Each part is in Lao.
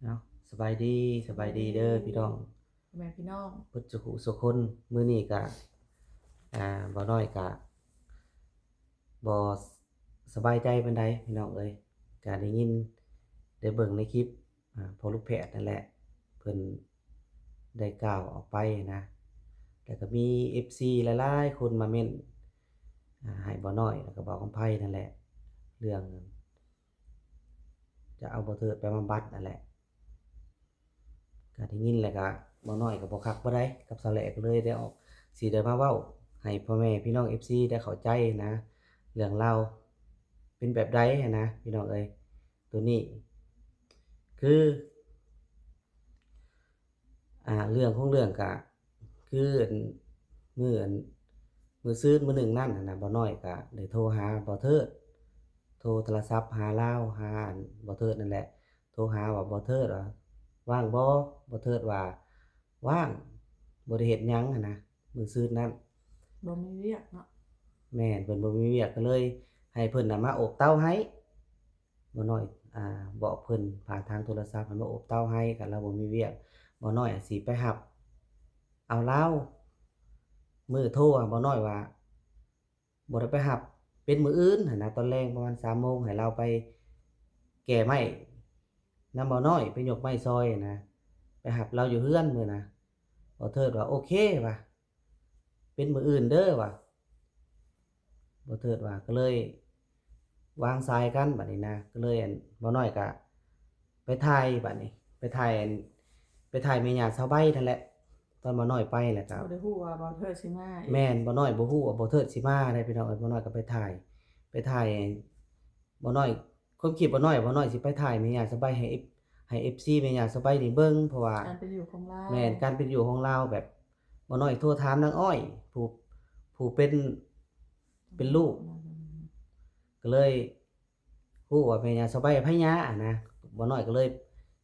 ເອົາ ສະບາຍດີ ສະບາຍດີເດີພີ່ນ້ອງ ພໍ່ແມ່ພີ່ນ້ອງເບິດສູ່ຜູ້ສູ່ຄົນ. ມື້ນີ້ກະ ອ່າ ບ່າວນ້ອຍກະບໍ່ສະບາຍໃຈປານໃດພີ່ນ້ອງເອີຍ. ກະໄດ້ຍິນໄດ້ເບິ່ງໃນຄລິບ ອ່າ ພໍ່ລູກແພດນັ້ນແຫຼະ ເພິ່ນໄດ້ກ່າວອອກໄປນະ ແລ້ວກະມີເອັຟຊີຫຼາຍໆຄົນມາເມັ້ນ ອ່າ ໃຫ້ບ່າວນ້ອຍ ແລ້ວກະບ່າວຄຳໄພນັ້ນແຫຼະ ເລື່ອງຈະເອົາບ່າວເທີດໄປບຳບັດນັ້ນແຫຼະ. ກະໄດ້ຍິນແລ້ວກະ ບ່າວນ້ອຍກະບໍ່ຄັກປານໃດກັບສາວແຫຼະ ກະເລີຍໄດ້ອອກ ຊິໄດ້ມາເວົ້າໃຫ້ພໍ່ແມ່ພີ່ນ້ອງເອັຟຊີໄດ້ເຂົ້າໃຈນະ ເລື່ອງລາວເປັນແບບໃດຫັ້ນນະພີ່ນ້ອງເອີຍ. ໂຕນີ້ຄື ອ່າ ເລື່ອງຂອງເລື່ອງກະຄື ມື້ ມື້ຊືນມື້ໜຶ່ງນັ້ນຫັ້ນນະ ບ່າວນ້ອຍກະໄດ້ໂທຫາບ່າວເທີດ ໂທໂທລະສັບຫາລາວ ຫາບ່າວເທີດນັ້ນແຫຼະ ໂທຫາວ່າ ບ່າວເທີດວ່າ ວ່າງບໍ່? ບ່າວເທີດວ່າ ວ່າງ ບໍ່ໄດ້ເຮັດຫຍັງຫັ້ນນະ ມື້ຊືນນັ້ນ ບໍ່ມີວຽກເນາະ. ແມ່ນ ເພິ່ນບໍ່ມີວຽກ ກະເລີຍໃຫ້ເພິ່ນນະມາໂອບເຕົາໃຫ້. ບ່າວນ້ອຍ ອ່າ ບອກເພິ່ນຜ່ານທາງໂທລະສັບໃຫ້ມາໂອບເຕົາໃຫ້ ຄັນລາວບໍ່ມີວຽກ ບ່າວນ້ອຍອາດຊິໄປຮັບເອົາລາວ. ມື້ໂທຫາບ່າວນ້ອຍວ່າ ບໍ່ໄດ້ໄປຮັບ ເປັນມື້ອື່ນຫັ້ນນະ ຕອນແລງປະມານສາມໂມງ ໃຫ້ລາວໄປແກ່ໄມ້ນຳບ່າວນ້ອຍ ໄປຍົກໄມ້ຊ່ອຍຫັ້ນນະ ໄປຮັບລາວຢູ່ເຮືອນມື້ນະ. ບ່າວເທີດວ່າ ໂອເຄວ່າ ເປັນມື້ອື່ນເດີວ່າ ບ່າວເທີດວ່າ ກະເລີຍວາງສາຍກັນບາດນີ້ນະ ກະເລີຍ ອັນ ບ່າວນ້ອຍກະໄປຖ່າຍບາດນີ້ ໄປຖ່າຍ ອັນ ໄປຖ່າຍແມ່ຍ່າສາວໃບນັ້ນແຫຼະ ຕອນບ່າວນ້ອຍໄປແລ້ວກະ ບໍ່ໄດ້ຮູ້ວ່າບ່າວເທີດຊິມາອີກ. ແມ່ນ ບ່າວນ້ອຍບໍ່ຮູ້ວ່າບ່າວເທີດຊິມາເດ້ພີ່ນ້ອງເອີຍ. ບ່າວນ້ອຍກະໄປຖ່າຍ ໄປຖ່າຍ ບ່າວນ້ອຍ ຄວາມຄິດບ່າວນ້ອຍ ບ່າວນ້ອຍຊິໄປຖ່າຍແມ່ຍ່າສາວໃບໃຫ້ເອັຟ ໃຫ້ເອັຟຊີແມ່ຍ່າສາວໃບນີ້ເບິ່ງ ເພາະວ່າ ການເປັນຢູ່ຂອງລາວ ແມ່ນ ການເປັນຢູ່ຂອງລາວແບບ ບ່າວນ້ອຍໂທຖາມນາງອ້ອຍ ຜູ້ ຜູ້ເປັນ ເປັນລູກ ກະເລີຍຮູ້ວ່າແມ່ຍ່າສາວໃບໃຜຍ່າຫັ້ນນະ. ບ່າວນ້ອຍກະເລີຍ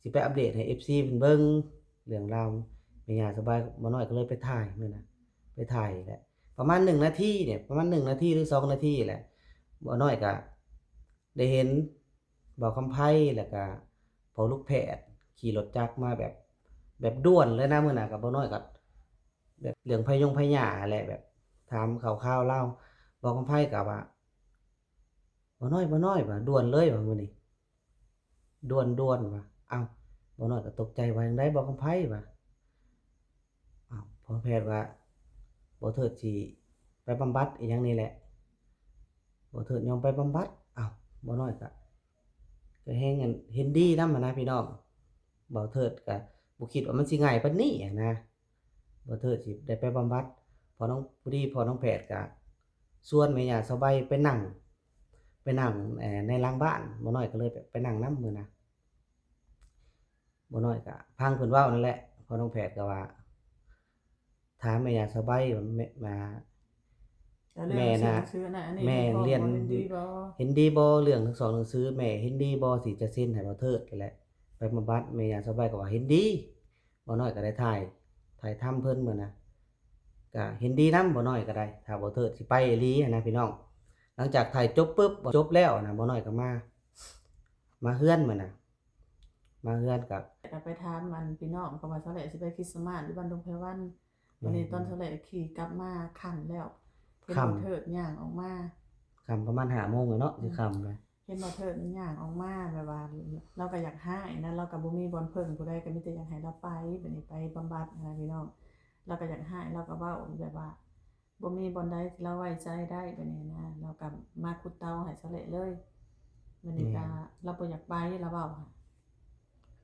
ຊິໄປອັບເດດໃຫ້ເອັຟຊີເພິ່ນເບິ່ງເລື່ອງລາວແມ່ຍ່າສາວໃບ. ບ່າວນ້ອຍກະເລີຍໄປຖ່າຍມື້ນະ ໄປຖ່າຍແຫຼະ ປະມານໜຶ່ງນາທີນີ້ ປະມານໜຶ່ງນາທີ ຫຼື ສອງນາທີແຫຼະ ບ່າວນ້ອຍກະ ໄດ້ເຫັນບ່າວຄຳໄພ ແລ້ວກະພໍ່ລູກແພດຂີ່ລົດຈັກມາແບບ ແບບດ່ວນເລີຍນະ. ມື້ນັ້ນກະບ່າວນ້ອຍກະແບບເລື່ອງໄພຍົງໄພຍາຫັ້ນແຫຼະ ແບບຖາມຂ່າວຄາວລາວ. ບ່າວຄຳໄພກະວ່າ ບ່າວນ້ອຍ ບ່າວນ້ອຍ ວ່າດ່ວນເລີຍວ່າມື້ນີ້ ດ່ວນ ດ່ວນວ່າ. ອ້າວ ບ່າວນ້ອຍກະຕົກໃຈວ່າຈັ່ງໃດ ບ່າວຄຳໄພວ່າ ອ້າວ ພໍ່ແພດວ່າ ບ່າວເທີດຊິໄປບຳບັດອີ່ຫຍັງນີ້ແຫຼະ ບ່າວເທີດຍອມໄປບຳບັດ. ອ້າວ ບ່າວນ້ອຍກະ ກະແຮງອັນເຫັນດີນຳຫັ້ນນະພີ່ນ້ອງ. ບ່າວເທີດກະບໍ່ຄິດວ່າມັນຊິງ່າຍປານນີ້ຫັ້ນນະ ບ່າວເທີດຊິໄດ້ໄປບຳບັດ. ພໍນ້ອງ ພໍດີພໍ່ນ້ອງແພດກະຊວນແມ່ຍ່າສາວໃບໄປນັ່ງ ໄປນັ່ງ ເອີ ໃນຫຼັງບ້ານ. ບ່າວນ້ອຍກະເລີຍໄປ ໄປນັ່ງນຳມື້ນະ. ບ່າວນ້ອຍກະຟັງເພິ່ນເວົ້ານັ້ນແຫຼະ ພໍ່ນ້ອງແພດກະວ່າ ຖາມແມ່ຍ່າສາວໃບວ່າ ແມ່ນນະ ແມ່ນ ແມ່ນ ເຫັນດີບໍ່ ເລື່ອງທັງສອງໜັງສື ແມ່ເຫັນດີບໍ່ ຊິຈະເຊັນໃຫ້ບ່າວເທີດຫັ້ນແຫຼະ ໄປບຳບັດ. ແມ່ຍ່າສາວໃບກະວ່າເຫັນດີ. ບ່າວນ້ອຍກະໄດ້ຖ່າຍ ຖ່າຍທຳເພິ່ນມື້ນະ ກະເຫັນດີນຳ ບ່າວນ້ອຍກະໄດ້ ຖ້າບ່າວເທີດຊິໄປອີ່ຫຼີຫັ້ນນະພີ່ນ້ອງ. ຫຼັງຈາກຖ່າຍຈົບປຶບ ຈົບແລ້ວນະ ບ່າວນ້ອຍກະມາ ມາເຮືອນມື້ນະ ມາເຮືອນກະ ກະໄປຖາມອັນພີ່ນ້ອງ ເພາະວ່າສາວແຫຼະຊິໄປຄຣິດສະມາດຢູ່ບ້ານດົງໄພວັນ. ບາດນີ້ຕອນສາວແຫຼະຂີ່ກັບມາຄ່ຳແລ້ວ ເຫັນບ່າວເທີດຍ່າງອອກມາ ຄ່ຳປະມານຫ້າໂມງແລ້ວເນາະ ຊິຄ່ຳແລ້ວ ເຫັນບ່າວເທີດຍ່າງອອກມາ ແບບວ່າລາວກະຢາກຮ້າຍນະ ລາວກະບໍ່ມີບ່ອນເພິ່ງຜູ້ໃດ ກະມີແຕ່ຢາກໃຫ້ລາວໄປ ບາດນີ້ໄປບຳບັດຫັ້ນນະພີ່ນ້ອງ. ລາວກະຢາກຮ້າຍ ລາວກະເວົ້າແບບວ່າ ບໍ່ມີບ່ອນໃດທີ່ລາວໄວ້ໃຈໄດ້ບາດນີ້ນະ ລາວກະມາຂຸດເຕົາໃຫ້ສາວແຫຼະເລີຍ. ບາດນີ້ກະ ລາວບໍ່ຢາກໄປ ລາວເວົ້າ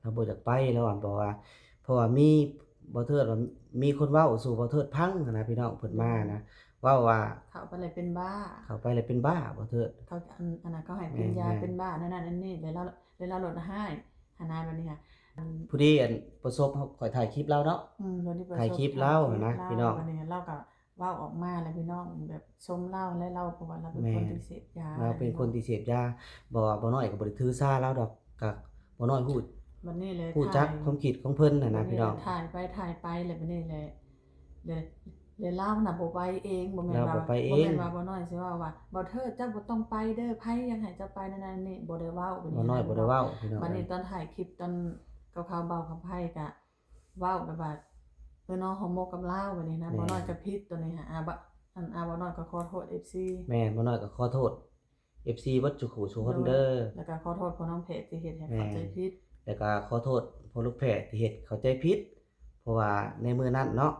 ລາວບໍ່ຢາກໄປ ລາວວ່າ ເພາະວ່າ ເພາະວ່າມີ ບ່າວເທີດວ່າ ມີຄົນເວົ້າສູ່ບ່າວເທີດຟັງຫັ້ນນະພີ່ນ້ອງ ເພິ່ນມານະ ເວົ້າວ່າ ເຂົ້າໄປແລ້ວເປັນບ້າ ເຂົ້າໄປແລ້ວເປັນບ້າ ບ່າວເທີດ ເຂົາ ອັນ ອັນນັ້ນ ເຂົາໃຫ້ກິນຢາເປັນບ້າ ແນວນັ້ນແນວນີ້ ແລ້ວລາວ ແລ້ວລາວໂລດຮ້າຍຫັ້ນນະ. ບາດນີ້ຫະ ພໍດີອັນປະສົບ ຂ້ອຍຖ່າຍຄລິບລາວເນາະ ຖ່າຍຄລິບລາວຫັ້ນນະພີ່ນ້ອງ ບາດນີ້ລາວກະ ເວົ້າອອກມາແລ້ວພີ່ນ້ອງແບບຊົມລາວແຫຼະ ລາວ ເພາະວ່າລາວເປັນຄົນທີ່ເສບຢາ ລາວເປັນຄົນທີ່ເສບຢາ. ບໍ່ ບ່າວນ້ອຍກະບໍ່ໄດ້ຖືສາລາວດອກ ກະບ່າວນ້ອຍຮູ້ ບາດນີ້ແຫຼະ ຮູ້ຈັກຄວາມຄິດຂອງເພິ່ນຫັ້ນນະພີ່ນ້ອງ. ບາດນີ້ແຫຼະ ຖ່າຍໄປຖ່າຍໄປແລ້ວບາດນີ້ແຫຼະ ແລ້ວ ແລ້ວລາວນະບໍ່ໄປເອງ ບໍ່ແມ່ນວ່າ ບໍ່ໄປເອງ ບໍ່ແມ່ນວ່າບ່າວນ້ອຍຊິເວົ້າວ່າ ບ່າວເທີດ ເຈົ້າບໍ່ຕ້ອງໄປເດີ ໃຜຢາກໃຫ້ເຈົ້າໄປ ນັ້ນນີ້ ບໍ່ໄດ້ເວົ້າ ບ່າວນ້ອຍບໍ່ໄດ້ເວົ້າພີ່ນ້ອງ. ບາດນີ້ຕອນຖ່າຍຄລິບ ຕອນ ກັບເຂົາ ບ່າວຄຳໄພກະເວົ້າແບບວ່າ ເອີ ນ້ອງຫອມມົກກັບລາວແບບນີ້ນະ. ແມ່ນ ບ່າວນ້ອຍກະຜິດໂຕນີ້ຫະ ອາ ບ່າ ອັນ ອາ ບ່າວນ້ອຍກະຂໍໂທດເອັຟຊີ. ແມ່ນ ບ່າວນ້ອຍກະຂໍໂທດເອັຟຊີເບິດສູ່ຄູ່ສູ່ຄົນເດີ ແລ້ວກະຂໍໂທດພໍ່ນ້ອງແພດທີ່ເຮັດໃຫ້ເຂົ້າໃຈຜິດ ແລ້ວກະຂໍໂທດພໍ່ລູກແພດທີ່ເຮັດເຂົ້າໃຈຜິດ ເພາະວ່າໃນມື້ນັ້ນເນາະ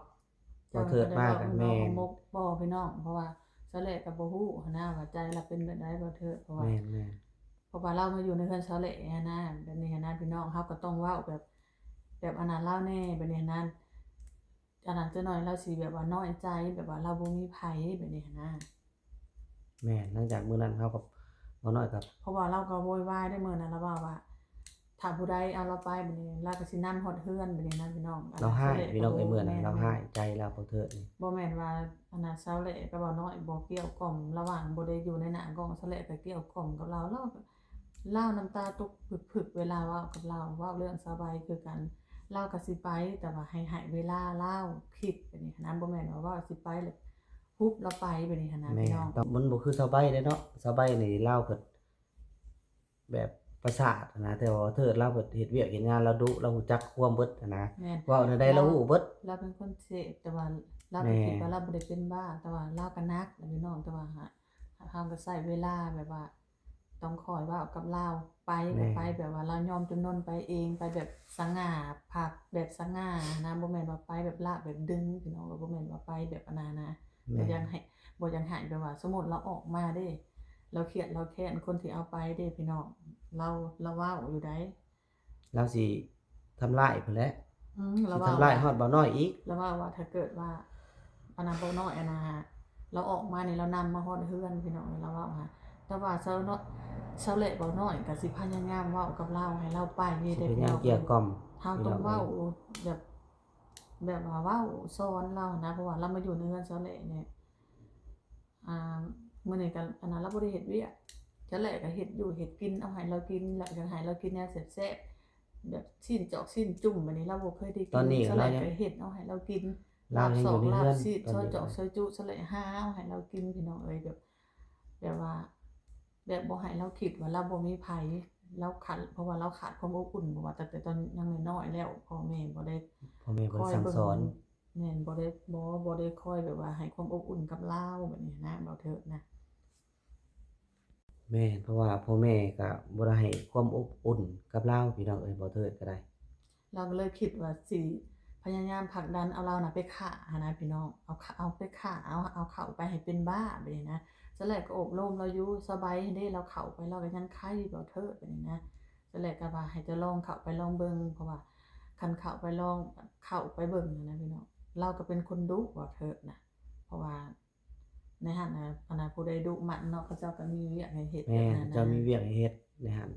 ເຈົ້າເທີດມາກະແມ່ນ ບໍ່ພີ່ນ້ອງ ເພາະວ່າສາວແຫຼກະບໍ່ຮູ້ຫັ້ນນະວ່າໃຈລາວເປັນແບບໃດ ບໍ່ເທີດ ເພາະວ່າ ແມ່ນໆ ເພາະວ່າລາວມາຢູ່ໃນເຮືອນສາວແຫຼຫັ້ນນະ ແບບນີ້ຫັ້ນນະພີ່ນ້ອງ ເຮົາກະຕ້ອງເວົ້າແບບ ແບບອັນນັ້ນລາວແດ່ ແບບນີ້ຫັ້ນນະ ອັນນັ້ນຈັກໜ້ອຍລາວຊິແບບວ່ານ້ອຍໃຈ ແບບວ່າລາວບໍ່ມີໃຜ ແບບນີ້ຫັ້ນນະ. ແມ່ນ ຫຼັງຈາກມື້ນັ້ນເຮົາກະ ບ່າວນ້ອຍກະ ເພາະວ່າລາວກະໂວຍວາຍເດ້ ມື້ນັ້ນລາວເວົ້າວ່າ ຖ້າຜູ້ໃດເອົາລາວໄປ ບາດນີ້ລາວກະຊິນຳຮອດເຮືອນ ບາດນີ້ນະພີ່ນ້ອງ. ລາວຮ້າຍພີ່ນ້ອງເອີຍ ມື້ນັ້ນລາວຮ້າຍໃຈລາວ ເພາະເທີດນີ້ ບໍ່ແມ່ນວ່າອັນນັ້ນ ສາວແຫຼກັບບ່າວນ້ອຍບໍ່ກ່ຽວກ່ອມ ລະຫວ່າງບໍ່ໄດ້ຢູ່ໃນໜ້າກ້ອງ ສາວແຫຼກະກ່ຽວກ່ອມກັບລາວ ລາວ ລາວນ້ຳຕາຕົກຜຶກໆ ເວລາເວົ້າກັບລາວ ເວົ້າເລື່ອງສາວໃບຄືກັນ ລາວກະຊິໄປ ແຕ່ວ່າໃຫ້ ໃຫ້ເວລາລາວຄິດ ແບບນີ້ຫັ້ນນະ ບໍ່ແມ່ນວ່າເວົ້າຊິໄປແລ້ວ ຮຸບລາວໄປແບບນີ້ຫັ້ນນະ ແມ່ນ ພີ່ນ້ອງ. ແຕ່ມັນບໍ່ຄືສາວໃບເດ້ເນາະ ສາວໃບນີ້ລາວກະແບບປະສາດຫັ້ນນະ ແຕ່ວ່າເທີດລາວເພິ່ນເຮັດວຽກເຮັດງານ ລາວດຸ ລາວຮູ້ຈັກຄວາມເບິດຫັ້ນນະ ແມ່ນ ເວົ້າແນວໃດລາວຮູ້ເບິດ ລາວເປັນຄົນເສບ ແຕ່ວ່າລາວກະ ແມ່ນ ຄິດວ່າລາວບໍ່ໄດ້ເປັນບ້າ ແຕ່ວ່າລາວກະໜັກນະພີ່ນ້ອງ ແຕ່ວ່າຫາ ເຮົາກະໃຊ້ເວລາແບບວ່າ ຕ້ອງຄອຍເວົ້າກັບລາວ ໄປກະໄປແບບວ່າລາວຍອມຈຳນົນໄປເອງ ໄປແບບສະຫງ່າ ພັກແບບສະຫງ່າຫັ້ນນະ ບໍ່ແມ່ນວ່າໄປແບບລາກແບບດຶງ ພີ່ນ້ອງ ບໍ່ແມ່ນວ່າໄປແບບອັນນັ້ນນະ ບໍ່ຢາກໃຫ້ ບໍ່ຢາກໃຫ້ແບບວ່າ ສົມມຸດລາວອອກມາເດ້ ລາວຄຽດລາວແຄ້ນຄົນທີ່ເອົາໄປເດ້ພີ່ນ້ອງ ລາວ ລາວເວົ້າຢູ່ໃດ ລາວຊິທຳລາຍພຸ້ນແຫຼະ ອືມ ລາວຊິທຳລາຍຮອດບ່າວນ້ອຍອີກ ລາວເວົ້າວ່າ ຖ້າເກີດວ່າ ອັນນັ້ນ ບ່າວນ້ອຍ ອັນນ່າ ລາວອອກມານີ້ ລາວນຳມາຮອດເຮືອນພີ່ນ້ອງ ລາວເວົ້າຫາ ແຕ່ວ່າສາວເນາະ ສາວແຫຼກັບບ່າວນ້ອຍກະຊິພະຍາຍາມເວົ້າກັບລາວ ໃຫ້ລາວໄປເດ້ ຊິພະຍາຍາມເກັ່ຽກ່ອມ ເຮົາຕ້ອງເວົ້າແບບ ແບບວ່າເວົ້າສອນລາວຫັ້ນນະ ເພາະວ່າລາວມາຢູ່ໃນເຮືອນສາວແຫຼນີ້ ອ່າ ມື້ນີ້ກະອັນນັ້ນ ລາວບໍ່ໄດ້ເຮັດວຽກ ສາວແຫຼກະເຮັດຢູ່ເຮັດກິນ ເອົາໃຫ້ລາວກິນ ລະກະໃຫ້ລາວກິນແນວແຊບໆ ແບບຊີ້ນຈອກຊີ້ນຈຸ້ມ ບາດນີ້ລາວບໍ່ເຄີຍໄດ້ກິນ ຕອນນີ້ສາວແຫຼກະເຮັດເອົາໃຫ້ລາວກິນ ລາວຍັງຢູ່ໃນເຮືອນ ລາບສອກ ລາບຊີ້ນ ຊອຍຈອກຊອຍຈຸ ສາວແຫຼກຫາເອົາໃຫ້ລາວກິນ ພີ່ນ້ອງເອີຍ ແບບ ແບບວ່າ ແບບບໍ່ໃຫ້ລາວຄິດວ່າລາວບໍ່ມີໃຜ ລາວຂາດ ເພາະວ່າລາວຂາດຄວາມອົບອຸ່ນ ເພາະວ່າຕັ້ງແຕ່ຕອນຍັງນ້ອຍໆແລ້ວ ພໍ່ແມ່ບໍ່ໄດ້ ພໍ່ແມ່ບໍ່ໄດ້ສັ່ງສອນ ແມ່ນ ບໍ່ໄດ້ ບໍ່ ບໍ່ໄດ້ຄອຍແບບວ່າໃຫ້ຄວາມອົບອຸ່ນກັບລາວແບບນີ້ນະ ບ່າວເທີດນະ. ແມ່ນ ເພາະວ່າພໍ່ແມ່ກະບໍ່ໄດ້ໃຫ້ຄວາມອົບອຸ່ນກັບລາວ ພີ່ນ້ອງເອີຍ ບ່າວເທີດກະໄດ້ ລາວກະເລີຍຄິດວ່າຊິພະຍາຍາມຜັກດັນເອົາລາວນະໄປຂ້າຫັ້ນນະ ພີ່ນ້ອງ ເອົາ ເອົາໄປຂ້າ ເອົາ ເອົາເຂົ້າໄປໃຫ້ເປັນບ້າແບບນີ້ນະ ສາວແຫຼກະໂອບໂລມລາວຢູ່ ສາວໃບຫັ້ນເດ້ ລາວເຂົ້າໄປລາວກະຍັງໄຄ ບ່າວເທີດ ແບບນີ້ນະ ສາວແຫຼກະວ່າໃຫ້ເຈົ້າລອງເຂົ້າໄປລອງເບິ່ງ ເພາະວ່າຄັນເຂົ້າໄປລອງ ເຂົ້າໄປເບິ່ງຫັ້ນນະ ພີ່ນ້ອງ ລາວກະເປັນຄົນດຸ ບ່າວເທີດນະ ເພາະວ່າ ໃນຫັ້ນນະ ອັນນະ ຜູ້ໃດດຸໝັ່ນເນາະ ເຂົາເຈົ້າກະມີວຽກໃຫ້ເຮັດ ແມ່ນ ເຂົາເຈົ້າມີວຽກໃຫ້ເຮັດໃນຫັ້ນ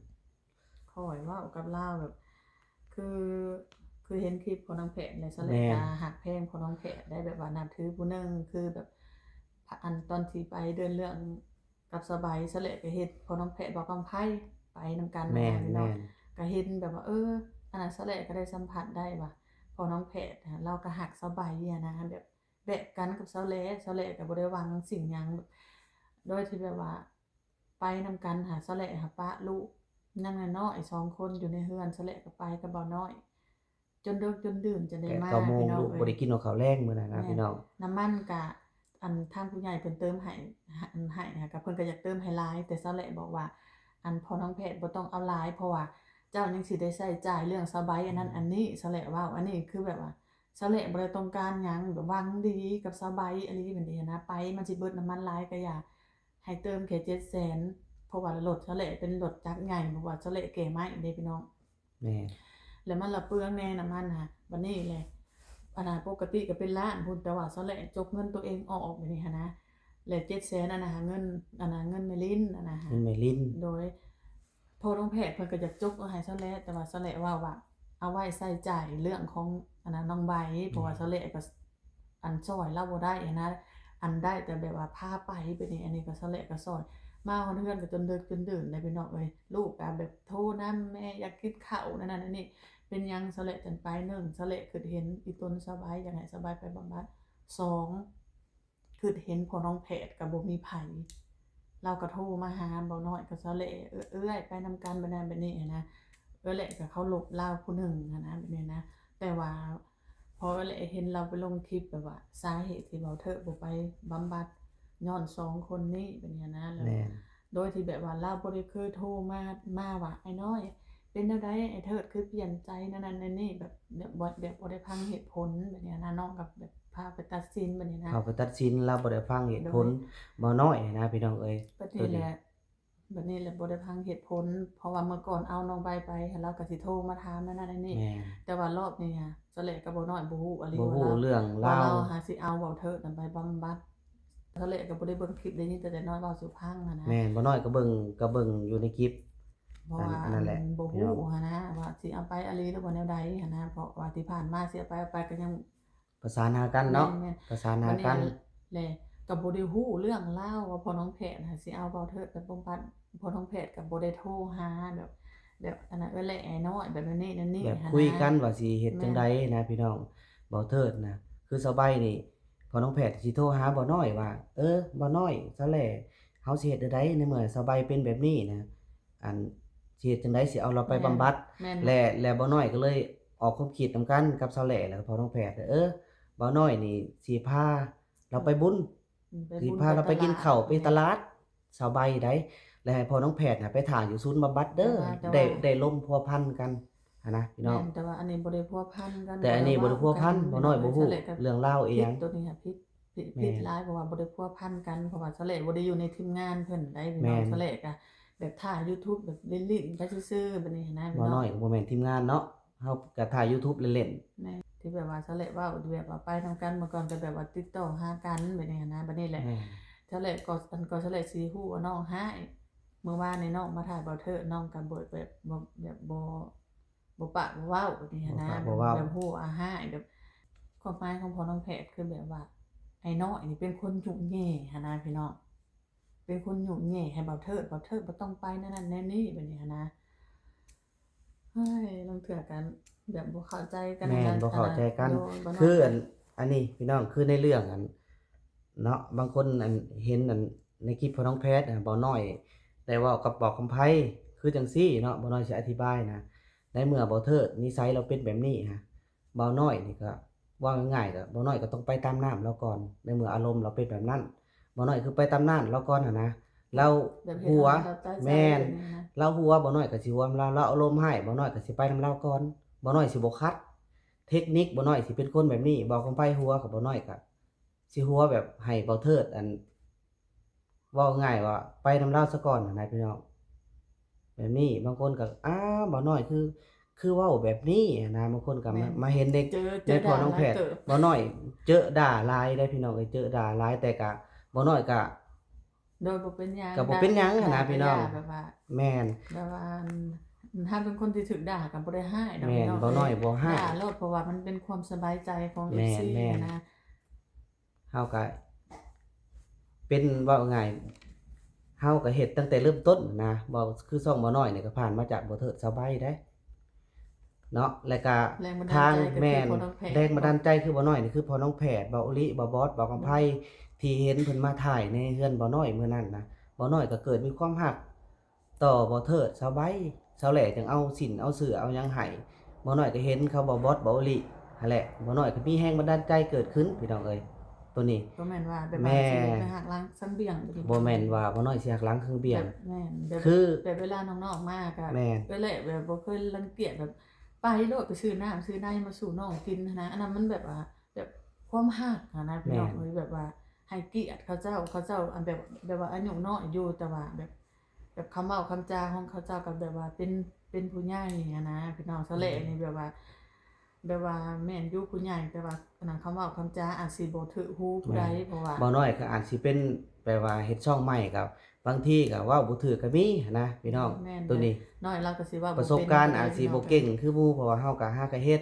ຂ້ອຍເວົ້າກັບລາວແບບ ຄື ຄືເຫັນຄລິບພໍ່ນ້ອງແພດແລ້ວ ສາວແຫຼກະຮັກແພງພໍ່ນ້ອງແພດໄດ໋ ແບບວ່ານັບຖືຜູ້ໜຶ່ງ ຄືແບບ ອັນຕອນທີ່ໄປເດີນເລື່ອງກັບສາວໃບ ສາວແຫຼກະເຫັນພໍ່ນ້ອງແພດ ບ່າວຄຳໄພ ໄປນຳກັນ ແມ່ນ ຫັ້ນນະ ແມ່ນ ກະເຫັນແບບວ່າ ເອີ ອັນນັ້ນ ສາວແຫຼກະໄດ້ສຳຜັດໄດ້ວ່າ ພໍ່ນ້ອງແພດ ລາວກະຮັກສາວໃບຫັ້ນນະ ແບບ ແບບກັນກັບສາວແຫຼ ສາວແຫຼກະບໍ່ໄດ້ຫວັງສິ່ງຫຍັງ ໂດຍທີ່ແບບວ່າໄປນຳກັນຫາ ສາວແຫຼຫາປະລູກຍັງນ້ອຍໆສອງຄົນຢູ່ໃນເຮືອນ ສາວແຫຼກະໄປກັບບ່າວນ້ອຍ ຈົນເດິກຈົນດື່ນຈັ່ງໄດ້ມາ ແປດເກົ້າໂມງ ພີ່ນ້ອງເອີຍ ລູກບໍ່ໄດ້ກິນເຂົ້າແລງມື້ນັ້ນນະ ແມ່ນ ພີ່ນ້ອງ ນ້ຳມັນກະ ອັນທາງຜູ້ໃຫຍ່ເພິ່ນເຕີມໃຫ້ ໃຫ້ ໃຫ້ ກະເພິ່ນກະຢາກເຕີມໃຫ້ຫຼາຍ ແຕ່ສາວແຫຼບອກວ່າ ອັນພໍ່ນ້ອງແພດບໍ່ຕ້ອງເອົາຫຼາຍ ເພາະວ່າເຈົ້າຍັງຊິໄດ້ໃຊ້ຈ່າຍເລື່ອງສາວໃບອັນນັ້ນອັນນີ້ ສາວແຫຼເວົ້າ ອັນນີ້ຄືແບບວ່າ ສາວແຫຼບໍ່ໄດ້ຕ້ອງການຫຍັງ ແບບຫວັງດີກັບສາວໃບອີ່ຫຼີແບບນີ້ຫັ້ນນະ ໄປມັນຊິເບິດນ້ຳມັນຫຼາຍກະຢ່າ ໃຫ້ເຕີມແຄ່ເຈັດແສນ ເພາະວ່າລົດສາວແຫຼເປັນລົດຈັກໃຫຍ່ ເພາະວ່າສາວແຫຼແກ່ໄມ້ເດ້ພີ່ນ້ອງ ແມ່ນ ແລ້ວມັນລະເປືອງແດ່ນ້ຳມັນຫັ້ນ ບາດນີ້ແຫຼະ ອັນນ່າ ປົກກະຕິກະເປັນລ້ານພຸ້ນ ແຕ່ວ່າສາວແຫຼຈົກເງິນໂຕເອງອອກແບບນີ້ຫັ້ນນະ ແລະເຈັດແສນອັນນັ້ນຫາເງິນ ອັນນ່າ ເງິນແມ່ລິນ ອັນນ່າ ເງິນແມ່ລິນ ໂດຍ ພໍ່ນ້ອງແພດເພິ່ນກະຢາກຈົກເອົາໃຫ້ສາວແຫຼ ແຕ່ວ່າສາວແຫຼເວົ້າວ່າ ເອົາໄວ້ໃຊ້ຈ່າຍເລື່ອງຂອງ ອັນນ່າ ນ້ອງໃບ ເພາະວ່າສາວແຫຼກະ ອັນ ຊ່ອຍລາວບໍ່ໄດ້ຫັ້ນນະ ອັນ ໄດ້ແຕ່ແບບວ່າພາໄປແບບນີ້ ອັນນີ້ກະສາວແຫຼກະຊ່ອຍ ມາຮອດເຮືອນກະຈົນເດິກຈົນດື່ນແຫຼະພີ່ນ້ອງເອີຍ ລູກກະແບບໂທນຳ ແມ່ຢາກກິນເຂົ້າ ແນວນັ້ນແນວນີ້ ເປັນຫຍັງສາວແຫຼຈັ່ງໄປ ໜຶ່ງ ສາວແຫຼຄຶດເຫັນອີ່ຕົນສາວໃບ ຢາກໃຫ້ສາວໃບໄປບຳບັດ ສອງ ຄຶດເຫັນພໍ່ນ້ອງແພດກະບໍ່ມີໃຜ ລາວກະໂທມາຫາບ່າວນ້ອຍກັບສາວແຫຼ ເອື້ອຍ ໄປນຳກັນແບບນັ້ນແບບນີ້ຫັ້ນນະ ເອື້ອຍແຫຼະກໍເຄົາລົບລາວຜູ້ໜຶ່ງຫັ້ນນະ ແບບນີ້ນະ. ແຕ່ວ່າພໍເອື້ອຍແຫຼະເຫັນລາວໄປລົງຄລິບແບບວ່າ ສາເຫດທີ່ເບົາເທີດບໍ່ໄປບຳບັດຍ້ອນສອງຄົນນີ້ ແບບນີ້ນະ. ແລ້ວ ແມ່ນ ໂດຍທີ່ແບບວ່າລາວບໍ່ໄດ້ເຄີຍໂທມາ ມາວ່າ ອ້າຍນ້ອຍ ເປັນແນວໃດອ້າຍເທີດຄືປ່ຽນໃຈ ແນວນັ້ນແນວນີ້ ແບບ ແບບບໍ່ ແບບບໍ່ໄດ້ຟັງເຫດຜົນ ແບບນີ້ນະ. ນ້ອງກໍແບບພາໄປຕັດສິນ ແບບນີ້ນະ ເຮົາໄປຕັດສິນ ລາວບໍ່ໄດ້ຟັງເຫດຜົນ ໂດຍ ເບົານ້ອຍນະ ພີ່ນ້ອງເອີຍ. ບັດນີ້ແຫຼະ ບັດນີ້ແຫຼະບໍ່ໄດ້ຟັງເຫດຜົນ ເພາະວ່າເມື່ອກ່ອນເອົານ້ອງໃບໄປ ແລ້ວລາວກໍຊິໂທມາຖາມແນວນັ້ນແນວນີ້. ແມ່ນ ແຕ່ວ່າລອບນີ້ຫາ ສະແຫຼະກັບເບົານ້ອຍບໍ່ຮູ້ອີ່ຫຼີ ບໍ່ຮູ້ເລື່ອງລາວ ວ່າລາວຫາຊິເອົາເບົາເທີດນັ້ນໄປບຳບັດ. ສະແຫຼະກໍບໍ່ໄດ້ເບິ່ງຄລິບ ໄດ້ຍິນແຕ່ ແຕ່ນ້ອຍເວົ້າສູ່ຟັງຫັ້ນນະ. ແມ່ນ ເບົານ້ອຍກໍເບິ່ງ ກໍເບິ່ງຢູ່ໃນຄລິບ ເພາະວ່າ ອັນນັ້ນແຫຼະ ບໍ່ຮູ້ຫັ້ນນະ ວ່າຊິເອົາໄປອີ່ຫຼີ ຫຼືວ່າແນວໃດຫັ້ນນະ. ເພາະວ່າທີ່ຜ່ານມາຊິເອົາໄປ ເອົາໄປກໍຍັງ ປະສານຫາກັນເນາະ. ແມ່ນໆ ປະສານຫາກັນ ແລ້ວກໍບໍ່ໄດ້ຮູ້ເລື່ອງລາວວ່າພໍ່ນ້ອງແພດຫາຊິເອົາເບົາເທີດໄປບຳບັດ. ພໍ່ນ້ອງແພດກໍບໍ່ໄດ້ໂທຫາແບບ ແບບອັນນັ້ນ ເອື້ອຍແຫຼະອ້າຍນ້ອຍ ແບບນັ້ນນີ້ນັ້ນນີ້ ແບບຄຸຍກັນວ່າຊິເຮັດຈັ່ງໃດນະ ພີ່ນ້ອງ. ເບົາເທີດນະ ຄືສາວໃບນີ້ ພໍ່ນ້ອງແພດຊິໂທຫາເບົານ້ອຍວ່າ ເອີ ເບົານ້ອຍ ສາວແຫຼະ ເຮົາຊິເຮັດແນວໃດ ໃນເມື່ອສາວໃບເປັນແບບນີ້ນະ ອັນ ຊິເຮັດຈັ່ງໃດ ຊິເອົາລາວໄປບຳບັດ. ແມ່ນ ແລ້ວ ແລ້ວເບົານ້ອຍກໍເລີຍອອກຄວາມຄິດນຳກັນກັບສາວແຫຼະ ແລ້ວກໍພໍ່ນ້ອງແພດ ເອີ ເບົານ້ອຍນີ້ຊິພາລາວໄປບຸນ ອືມ ໄປບຸນ ຊິພາລາວໄປກິນເຂົ້າ ໄປຕະຫຼາດ ໄປຕະຫຼາດ ສາວໃບໃດ ແລ້ວໃຫ້ພໍ່ນ້ອງແພດນະໄປຖ້າຢູ່ສູນບຳບັດເດີ ແຕ່ວ່າ ແຕ່ວ່າ ໄດ້ ໄດ້ລົມພົວພັນກັນຫັ້ນນະ ພີ່ນ້ອງ. ແມ່ນ ແຕ່ວ່າອັນນີ້ບໍ່ໄດ້ພົວພັນກັນ ແຕ່ອັນນີ້ບໍ່ໄດ້ພົວພັນ ເບົານ້ອຍບໍ່ຮູ້ເລື່ອງລາວອີ່ຫຍັງ ຜິດ ໂຕນີ້ຫາຜິດ ຜິດ ແມ່ນ ຜິດຫຼາຍ ເພາະວ່າບໍ່ໄດ້ພົວພັນກັນ ເພາະວ່າສະແຫຼະບໍ່ໄດ້ຢູ່ໃນທີມງານເພິ່ນໃດ໋ ພີ່ນ້ອງ. ສະແຫຼະກະແບບຖ້າຢູທູບ ແບບຫຼິ້ນໆໄປຊື່ໆ ແບບນີ້ຫັ້ນນະ ເບົານ້ອຍກໍບໍ່ແມ່ນທີມງານເນາະ ເຮົາກະຖ່າຍຢູທູບເລ່ນໆ. ແມ່ນ ທີ່ແບບວ່າສະແຫຼະເວົ້າ ທີ່ແບບວ່າໄປນຳກັນ ເມື່ອກ່ອນກໍແບບວ່າຕິດຕໍ່ຫາກັນ ແບບນີ້ຫັ້ນນະ. ບັດນີ້ແຫຼະ ແມ່ນ ສະແຫຼະກໍ ອັນ ກໍສະແຫຼະຊິຮູ້ວ່ານ້ອງຮ້າຍ ມື້ວານນີ້ນ້ອງມາຖ່າຍເບົາເທີດ ນ້ອງກໍບໍ່ ແບບ ບໍ່ ແບບບໍ່ ບໍ່ປາກບໍ່ເວົ້າແບບນີ້ຫັ້ນນະ ບໍ່ປາກບໍ່ເວົ້າ ແບບ ແບບໂຫອ້າຍຮ້າຍ ແບບ ຄວາມໝາຍຂອງພໍ່ນ້ອງແພດຄືແບບວ່າ ອ້າຍນ້ອຍນີ້ເປັນຄົນຍຸແຍ່ຫັ້ນນະ ພີ່ນ້ອງ ເປັນຄົນຍຸແຍ່ໃຫ້ເບົາເທີດ ເບົາເທີດບໍ່ຕ້ອງໄປແນວນັ້ນແນວນີ້ ແບບນີ້ຫັ້ນນະ. ເຮີ້ຍ ລາງເທື່ອກໍແບບບໍ່ເຂົ້າໃຈກັນ ແມ່ນ ບໍ່ເຂົ້າໃຈກັນ ໂດຍ ບໍ່ ຄືອັນ ອັນນີ້ ພີ່ນ້ອງ ຄືໃນເລື່ອງອັນ ເນາະ ບາງຄົນອັນເຫັນອັນໃນຄລິບພໍ່ນ້ອງແພດນະ ເບົານ້ອຍໄດ້ເວົ້າກັບເບົາຄຳໄພ ຄືຈັ່ງຊີ້ເນາະ ເບົານ້ອຍຊິອະທິບາຍນະ. ໃນເມື່ອເບົາເທີດນິໄສລາວເປັນແບບນີ້ນະ ເບົານ້ອຍນີ້ກໍເວົ້າງ່າຍໆ ກໍເບົານ້ອຍກໍຕ້ອງໄປຕາມນ້ຳລາວກ່ອນ ໃນເມື່ອອາລົມລາວເປັນແບບນັ້ນ ເບົານ້ອຍຄືໄປຕາມນ້ຳລາວກ່ອນຫັ້ນນະ ລາວຫົວ ແມ່ນ ລາວຫົວ ເບົານ້ອຍກໍຊິຫົວນຳລາວ ລາວອາລົມຮ້າຍ ເບົານ້ອຍກໍຊິໄປນຳລາວກ່ອນ ເບົານ້ອຍຊິບໍ່ຂັດ ເທັກນິກເບົານ້ອຍຊິເປັນຄົນແບບນີ້ ເບົາຄຳໄພຫົວ ກໍເບົານ້ອຍກໍ ຊິຫົວແບບໃຫ້ເບົາເທີດ ອັນ ເວົ້າງ່າຍວ່າໄປນຳລາວສາກ່ອນຫັ້ນນະ ພີ່ນ້ອງ. ແບບນີ້ບາງຄົນກໍ ອ້າ ເບົານ້ອຍຄື ຄືເວົ້າແບບນີ້ຫັ້ນນະ ບາງຄົນກໍ ແມ່ນ ມາ ມາເຫັນໃນ ເຈີ ໃນພໍ່ນ້ອງແພດ ເຈີ ເບົານ້ອຍເຈີດ່າຫຼາຍເດ້ ພີ່ນ້ອງເອີຍ ເຈີດ່າຫຼາຍ ແຕ່ກະເບົານ້ອຍກະ ໂດຍບໍ່ເປັນຫຍັງ ກໍບໍ່ເປັນຫຍັງຫັ້ນນະ ດ່າ ພີ່ນ້ອງ ແບບວ່າ ແມ່ນ ແບບວ່າ ອັນ ຖ້າເປັນຄົນທີ່ຖືກດ່າກໍບໍ່ໄດ້ຮ້າຍດອກ ແມ່ນ ເນາະ ເບົານ້ອຍບໍ່ຮ້າຍ ດ່າໂລດ ເພາະວ່າມັນເປັນຄວາມສະບາຍໃຈຂອງ ແມ່ນ ເອັຟຊີ ແມ່ນ ຫັ້ນນະ. ເຮົາກະເປັນ ເວົ້າງ່າຍ ເຮົາກະເຮັດຕັ້ງແຕ່ເລີ່ມຕົ້ນນະ ເວົ້າຄືຊ່ອງເບົານ້ອຍນີ້ກະຜ່ານມາຈາກເບົາເທີດ ສາວໃບເດ້ເນາະ ແລະກະ ແຮງບັນດານໃຈ ທາງ ກະຄື ແມ່ນ ພໍ່ນ້ອງແພດ ແຮງບັນດານໃຈຄືເບົານ້ອຍນີ້ ຄືພໍ່ນ້ອງແພດ ເບົາອີ່ຫຼີ ເບົາບອດ ເບົາຄຳໄພ ໂດຍ ທີ່ເຫັນເພິ່ນມາຖ່າຍໃນເຮືອນເບົານ້ອຍມື້ນັ້ນນະ ເບົານ້ອຍກະເກີດມີຄວາມຮັກ ຕໍ່ເບົາເທີດ ສາວໃບ ສາວແຫຼ ຈຶ່ງເອົາສິ້ນເອົາເສື້ອເອົາຫຍັງໃຫ້ ເບົານ້ອຍກໍເຫັນເຂົາ ເບົາບອດ ເບົາອີ່ຫຼີ ຫັ້ນແຫຼະ ເບົານ້ອຍກໍມີແຮງບັນດານໃຈເກີດຂຶ້ນ ພີ່ນ້ອງເອີຍ ໂຕນີ້ ບໍ່ແມ່ນວ່າແບບວ່າ ແມ່ນ ຊິໄປຫັກຫຼັງສັງບຽງ ບໍ່ແມ່ນວ່າເບົານ້ອຍຊິຫັກຫຼັງສັງບຽງ ແບບ ແມ່ນ ແບບ ຄື ແບບເວລານ້ອງໆມາກໍ ແມ່ນ ເອື້ອຍແຫຼ ແບບບໍ່ເຄີຍລັງກຽດ ແບບໄປໂລດ ໄປຊື້ນ້ຳຊື້ໃນມາສູ່ນ້ອງກິນຫັ້ນນະ ອັນນັ້ນມັນແບບວ່າ ແບບຄວາມຮັກຫັ້ນນະ ພີ່ນ້ອງເອີຍ ແມ່ນ ແບບວ່າໃຫ້ກຽດເຂົາເຈົ້າ ເຂົາເຈົ້າ ອັນແບບ ແບບວ່າອາຍຸນ້ອຍຢູ່ ແຕ່ວ່າແບບ ແບບຄຳເວົ້າຄຳຈາຂອງເຂົາເຈົ້າກໍແບບວ່າເປັນ ເປັນຜູ້ໃຫຍ່ຫັ້ນນະ ພີ່ນ້ອງ ສາວແຫຼ ອືມ ນີ້ແບບວ່າ ແບບວ່າແມ່ນຢູ່ຜູ້ໃຫຍ່ ແຕ່ວ່າອັນນັ້ນ ຄຳເວົ້າຄຳຈາອາດຊິບໍ່ຖືກຫູຜູ້ໃດ ແມ່ນ ເພາະວ່າ ເບົານ້ອຍກໍອາດຊິເປັນແບບວ່າເຮັດຊ່ອງໃໝ່ ກໍບາງທີກໍເວົ້າບໍ່ຖືກກໍມີຫັ້ນນະ ພີ່ນ້ອງ ແມ່ນ ໂຕນີ້ ນ້ອຍລາວກໍຊິເວົ້າ ປະສົບການອາດຊິບໍ່ເກັ່ງຄືໝູ່ ເພາະວ່າເຮົາກໍຫາກໍເຮັດ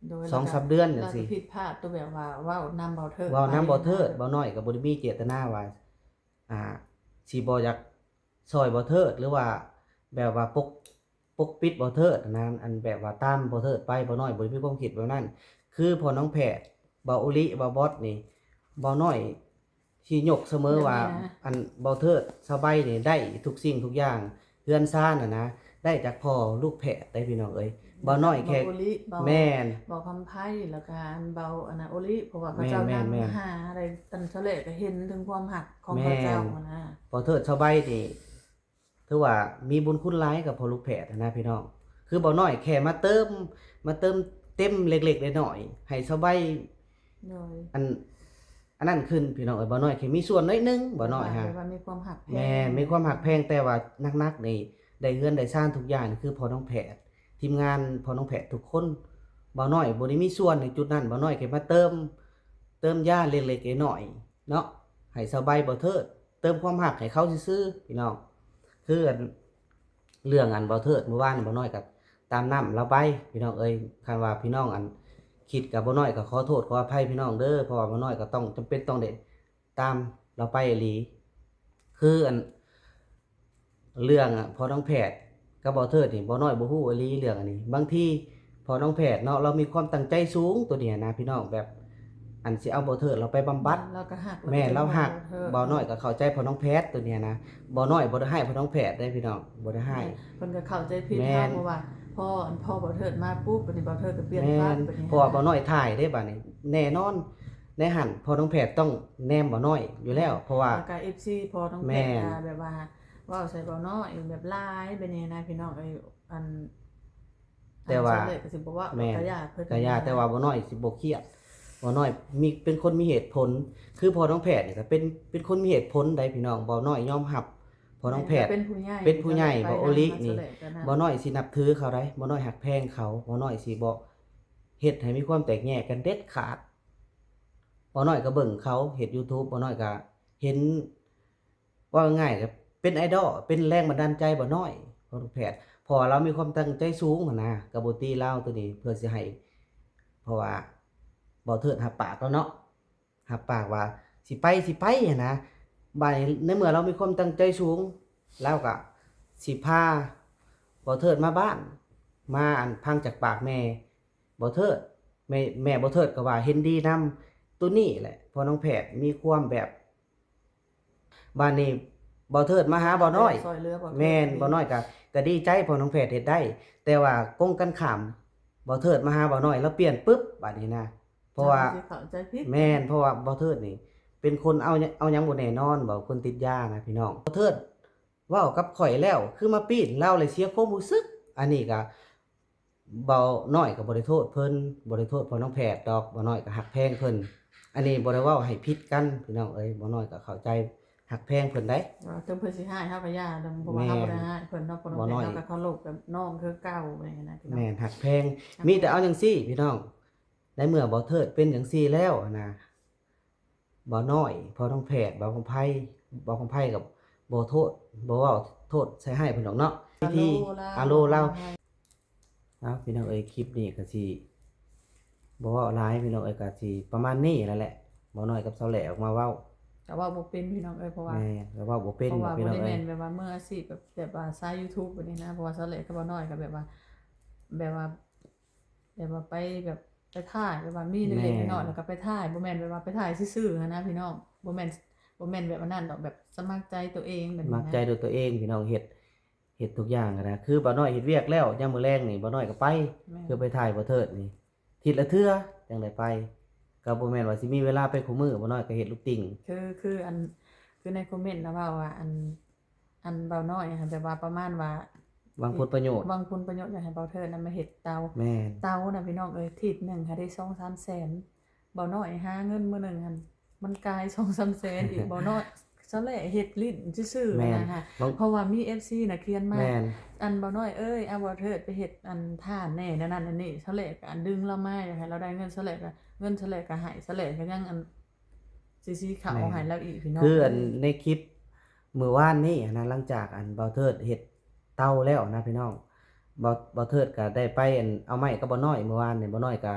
ໂດຍ ສອງສາມເດືອນຈັ່ງຊີ້ ລາວກໍຜິດພາດຕົວແບບວ່າເວົ້ານຳເບົາເທີດ ເວົ້ານຳເບົາເທີດ ເບົານ້ອຍກໍບໍ່ໄດ້ມີເຈດຕະນາວ່າ ອ່າ ຊິບໍ່ຢາກຊ່ອຍເບົາເທີດ ຫຼືວ່າແບບວ່າປົກ ປົກປິດເບົາເທີດຫັ້ນນະ ອັນແບບວ່າຕາມເບົາເທີດໄປ ເບົານ້ອຍບໍ່ໄດ້ມີຄວາມຄິດແບບນັ້ນ ຄືພໍ່ນ້ອງແພດ ເບົາອີ່ຫຼີ ເບົາບອດນີ້ ເບົານ້ອຍຊິຍົກສະເໝີວ່າ ແບບນີ້ນະ ອັນເບົາເທີດ ສາວໃບນີ້ໄດ້ທຸກສິ່ງທຸກຢ່າງ ເຮືອນຊານຫັ້ນນະ ໄດ້ຈາກພໍ່ລູກແພດໄດ໋ພີ່ນ້ອງເອີຍ. ເບົານ້ອຍແຄ່ ເບົາໂອລິ ເບົາ ແມ່ນ ເບົາຄຳໄພ ແລ້ວກະອັນເບົາອັນນະໂອລິ ເພາະວ່າເຂົາເຈົ້າ ແມ່ນໆໆ ນຳຫາໄດ້ ອັນເທື່ອແລກກະເຫັນເຖິງຄວາມຮັກຂອງເຂົາເຈົ້າ ແມ່ນ ຫັ້ນນະ. ເບົາເທີດສາວໃບນີ້ ຖືວ່າມີບຸນຄຸນຫຼາຍກັບພໍ່ລູກແພດຫັ້ນນະພີ່ນ້ອງ. ຄືເບົານ້ອຍແຄ່ມາເຕີມ ມາເຕີມເຕັມເລັກໆນ້ອຍໆໃຫ້ສາວໃບ ໂດຍ ອັນ ອັນນັ້ນຂຶ້ນພີ່ນ້ອງເອີຍ. ເບົານ້ອຍແຄ່ມີສ່ວນໜ້ອຍໜຶ່ງ ເບົານ້ອຍຫາ ແບບວ່າມີຄວາມຮັກແພງ ແມ່ນ ມີຄວາມຮັກແພງ ແຕ່ວ່າໜັກໆນີ້ໄດ້ເຮືອນໄດ້ຊານທຸກຢ່າງ ຄືພໍ່ນ້ອງແພດ ທີມງານພໍ່ນ້ອງແພດທຸກຄົນ. ເບົານ້ອຍບໍ່ໄດ້ມີສ່ວນໃນຈຸດນັ້ນ ເບົານ້ອຍແຄ່ມາເຕີມ ເຕີມຢາເລັກໆນ້ອຍໆເນາະ ໃຫ້ສາວໃບ ເບົາເທີດ ເຕີມຄວາມຮັກໃຫ້ເຂົາຊື່ໆພີ່ນ້ອງ. ຄືອັນ ເລື່ອງອັນເບົາເທີດມື້ວານນີ້ ເບົານ້ອຍກໍຕາມນ້ຳລາວໄປພີ່ນ້ອງເອີຍ. ຄັນວ່າພີ່ນ້ອງອັນຜິດກໍ ເບົານ້ອຍກໍຂໍໂທດຂໍອະໄພພີ່ນ້ອງເດີ ເພາະວ່າເບົານ້ອຍກໍຕ້ອງ ຈຳເປັນຕ້ອງໄດ້ຕາມລາວໄປອີ່ຫຼີ. ຄືອັນ ເລື່ອງພໍ່ນ້ອງແພດກັບເບົາເທີດນີ້ ເບົານ້ອຍບໍ່ຮູ້ອີ່ຫຼີເລື່ອງອັນນີ້. ບາງທີພໍ່ນ້ອງແພດເນາະ ລາວມີຄວາມຕັ້ງໃຈສູງ ໂຕນີ້ນະພີ່ນ້ອງ ແບບອັນຊິເອົາເບົາເທີດລາວໄປບຳບັດ ລາວກໍຮັກ ແມ່ນ ລາວຮັກ ເບົານ້ອຍກໍເຂົ້າໃຈພໍ່ນ້ອງແພດໂຕນີ້ນະ. ເບົານ້ອຍບໍ່ໄດ້ຮ້າຍພໍ່ນ້ອງແພດເດ້ພີ່ນ້ອງ ບໍ່ໄດ້ຮ້າຍ ເພິ່ນກໍເຂົ້າໃຈຜິດ ແມ່ນ ເຮົາ ເພາະວ່າພໍ ພໍເບົາເທີດມາປຸບ ບັດນີ້ເບົາເທີດກໍປ່ຽນ ແມ່ນ ປັບ ບັດນີ້ ເພາະວ່າເບົານ້ອຍຖ່າຍເດ້ ບັດນີ້ແນ່ນອນ ໃນຫັ້ນພໍ່ນ້ອງແພດຕ້ອງແນມເບົານ້ອຍຢູ່ແລ້ວ ເພາະວ່າ ແລ້ວກໍເອັຟຊີພໍ່ນ້ອງແພດ ແມ່ນ ກໍແບບວ່າ ເວົ້າໃສ່ເບົານ້ອຍແບບຫຼາຍແບບນີ້ນະພີ່ນ້ອງເອີຍ. ອັນ ແຕ່ວ່າ ອັນສ່ວນຫຼາຍກໍຊິບໍ່ເວົ້າ ແມ່ນ ກໍຢ່າເພິ່ນ ກໍຢ່າ ແຕ່ວ່າເບົານ້ອຍຊິບໍ່ຄຽດ ເບົານ້ອຍມີ ເປັນຄົນມີເຫດຜົນ. ຄືພໍ່ນ້ອງແພດນີ້ກໍເປັນ ເປັນຄົນມີເຫດຜົນໄດ໋ພີ່ນ້ອງ. ເບົານ້ອຍຍອມຮັບພໍ່ນ້ອງແພດ ເປັນຜູ້ໃຫຍ່ ເປັນຜູ້ໃຫຍ່ ເບົາໂອລິນີ້ ເບົານ້ອຍຊິນັບຖືເຂົາໄດ໋ ເບົານ້ອຍຮັກແພງເຂົາ ເບົານ້ອຍຊິບໍ່ເຮັດໃຫ້ມີຄວາມແຕກແຍກກັນເດັດຂາດ. ເບົານ້ອຍກໍເບິ່ງເຂົາເຮັດຢູທູບ ເບົານ້ອຍກໍເຫັນ ເວົ້າງ່າຍໆ ກໍເປັນໄອດອລ ເປັນແຮງບັນດານໃຈເບົານ້ອຍ ພໍ່ນ້ອງແພດ ເພາະວ່າລາວມີຄວາມຕັ້ງໃຈສູງຫັ້ນນະ. ກໍບໍ່ຕິລາວໂຕນີ້ ເພື່ອຊິໃຫ້ ເພາະວ່າເບົາເທີດຮັບປາກແລ້ວເນາະ ຮັບປາກວ່າຊິໄປ ຊິໄປຫັ້ນນະ. ບາດນີ້ໃນເມື່ອລາວມີຄວາມຕັ້ງໃຈສູງ ລາວກໍຊິພາເບົາເທີດມາບ້ານ ມາອັນ ຟັງຈາກປາກແມ່ເບົາເທີດ ແມ່ ແມ່ເບົາເທີດກໍວ່າເຫັນດີນຳ. ໂຕນີ້ແຫຼະ ພໍ່ນ້ອງແພດມີຄວາມແບບ ບາດນີ້ເບົາເທີດມາຫາເບົານ້ອຍ ຊ່ອຍເຫຼືອເບົາເທີດ ແມ່ນ ເບົານ້ອຍກໍ ກໍດີໃຈ ເພາະນ້ອງແພດເຮັດໄດ້. ແຕ່ວ່າກົງກັນຂ້າມ ເບົາເທີດມາຫາເບົານ້ອຍ ລາວປ່ຽນປຶບບາດນີ້ນະ ເພາະວ່າ ເຂົາຊິເຂົ້າໃຈຜິດ ແມ່ນ ເພາະວ່າເບົາເທີດນີ້ເປັນຄົນເອົາ ເອົາຫຍັງບໍ່ແນ່ນອນ ເວົ້າຄົນຕິດຢານະພີ່ນ້ອງ. ເບົາເທີດເວົ້າກັບຂ້ອຍແລ້ວ ຄືມາປີ້ນລາວ ແລ້ວເສຍຄວາມຮູ້ສຶກ. ອັນນີ້ກໍ ເບົານ້ອຍກໍບໍ່ໄດ້ໂທດເພິ່ນ ບໍ່ໄດ້ໂທດພໍ່ນ້ອງແພດດອກ ເບົານ້ອຍກໍຮັກແພງເພິ່ນ. ອັນນີ້ບໍ່ໄດ້ເວົ້າໃຫ້ຜິດກັນພີ່ນ້ອງເອີຍ ເບົານ້ອຍກໍເຂົ້າໃຈຮັກແພງເພິ່ນໄດ໋. ເຖິງເພິ່ນຊິຮ້າຍເຮົາກໍຢ່າດອກ ເພາະວ່າເຮົາບໍ່ໄດ້ຮ້າຍເພິ່ນເນາະ ພໍ່ນ້ອງແພດ ເຮົາກໍເຄົາລົບແບບນ້ອງຄືເກົ່າແບບນີ້ນະພີ່ນ້ອງ ແມ່ນ ຮັກແພງ. ມີແຕ່ເອົາຈັ່ງຊີ້ພີ່ນ້ອງ ໃນເມື່ອເບົາເທີດເປັນຈັ່ງຊີ້ແລ້ວນະ ເບົານ້ອຍ ພໍ່ນ້ອງແພດ ເບົາຄຳໄພ ເບົາຄຳໄພກໍບໍ່ໂທດ ບໍ່ເວົ້າໂທດໃສ່ຮ້າຍເພິ່ນດອກເນາະ ວິທີອາໂລລາວ. ເອົາ ພີ່ນ້ອງເອີຍ ຄລິບນີ້ກໍຊິບໍ່ເວົ້າຫຼາຍພີ່ນ້ອງເອີຍ ກໍຊິປະມານນີ້ແຫຼະ ເບົານ້ອຍກັບສາວແຫຼອອກມາເວົ້າ ກໍເວົ້າບໍ່ເປັນພີ່ນ້ອງເອີຍ ເພາະວ່າ ແມ່ນ ກໍເວົ້າບໍ່ເປັນ ເພາະວ່າບໍ່ໄດ້ແມ່ນແບບວ່າມືອາຊີບແບບ ແບບວ່າສາຍຢູທູບແບບນີ້ນະ ເພາະວ່າສາວແຫຼກັບເບົານ້ອຍກໍແບບວ່າ ແບບວ່າ ແບບວ່າໄປແບບໄປຖ່າຍ ແບບວ່າມີເລັກໆນ້ອຍໆ ແລ້ວກໍໄປຖ່າຍ ບໍ່ແມ່ນແບບວ່າໄປຖ່າຍຊື່ໆຫັ້ນນະພີ່ນ້ອງ ບໍ່ແມ່ນ ບໍ່ແມ່ນແບບອັນນັ້ນດອກ ແບບສະໝັກໃຈຕົວເອງແບບນີ້ນະ ມັກໃຈໂດຍຕົວເອງພີ່ນ້ອງ ເຮັດ ເຮັດທຸກຢ່າງຫັ້ນນະ. ຄືເບົານ້ອຍເຮັດວຽກແລ້ວ ຍາມມື້ແລງນີ້ເບົານ້ອຍກໍໄປ ແມ່ນ ຄືໄປຖ່າຍເບົາເທີດນີ້ ທິດລະເທື່ອຈັ່ງໄດ້ໄປ ກໍບໍ່ແມ່ນວ່າຊິມີເວລາໄປຄູ່ມື້ ເບົານ້ອຍກໍເຮັດລູກຕິ່ງ ຄື ຄືອັນ ຄືໃນຄອມເມັນນະເວົ້າວ່າ ອັນ ອັນເບົານ້ອຍຫັ້ນ ແບບວ່າປະມານວ່າ ຫວັງຜົນປະໂຫຍດ ຫວັງຜົນປະໂຫຍດ ຢາກໃຫ້ເບົາເທີດນັ້ນມາເຮັດເຕົາ ແມ່ນ ເຕົານະພີ່ນ້ອງເອີຍ ທິດໜຶ່ງຫາໄດ້ສອງສາມແສນ ເບົານ້ອຍຫາເງິນມື້ໜຶ່ງຫັ້ນ ມັນກາຍສອງສາມແສນອີກ ເບົານ້ອຍ ສາວແຫຼເຮັດຫຼິ້ນຊື່ໆຫັ້ນນະ ເພາະວ່າມີເອັຟຊີນະຂຽນມາ ແມ່ນ ອັນເບົານ້ອຍເອີຍ ເອົາເບົາເທີດໄປເຮັດອັນທ່ານແດ່ ແນວນັ້ນແນວນີ້ ສາວແຫຼກໍອັນດຶງລາວມາ ຢາກໃຫ້ລາວໄດ້ເງິນ ສາວແຫຼກໍ ເງິນ ສາວແຫຼກໍໃຫ້ ສາວແຫຼກໍຍັງອັນ ຊິ ຊິເຂົ້າໃຫ້ລາວອີກພີ່ນ້ອງ ຄືອັນໃນຄລິບມື້ວານນີ້ຫັ້ນນະ ຫຼັງຈາກອັນເບົາເທີດເຮັດເຕົາແລ້ວນະພີ່ນ້ອງ ເບົາ ເບົາເທີດກໍໄດ້ໄປອັນເອົາໄມ້ກັບເບົານ້ອຍມື້ວານນີ້ ເບົານ້ອຍກໍ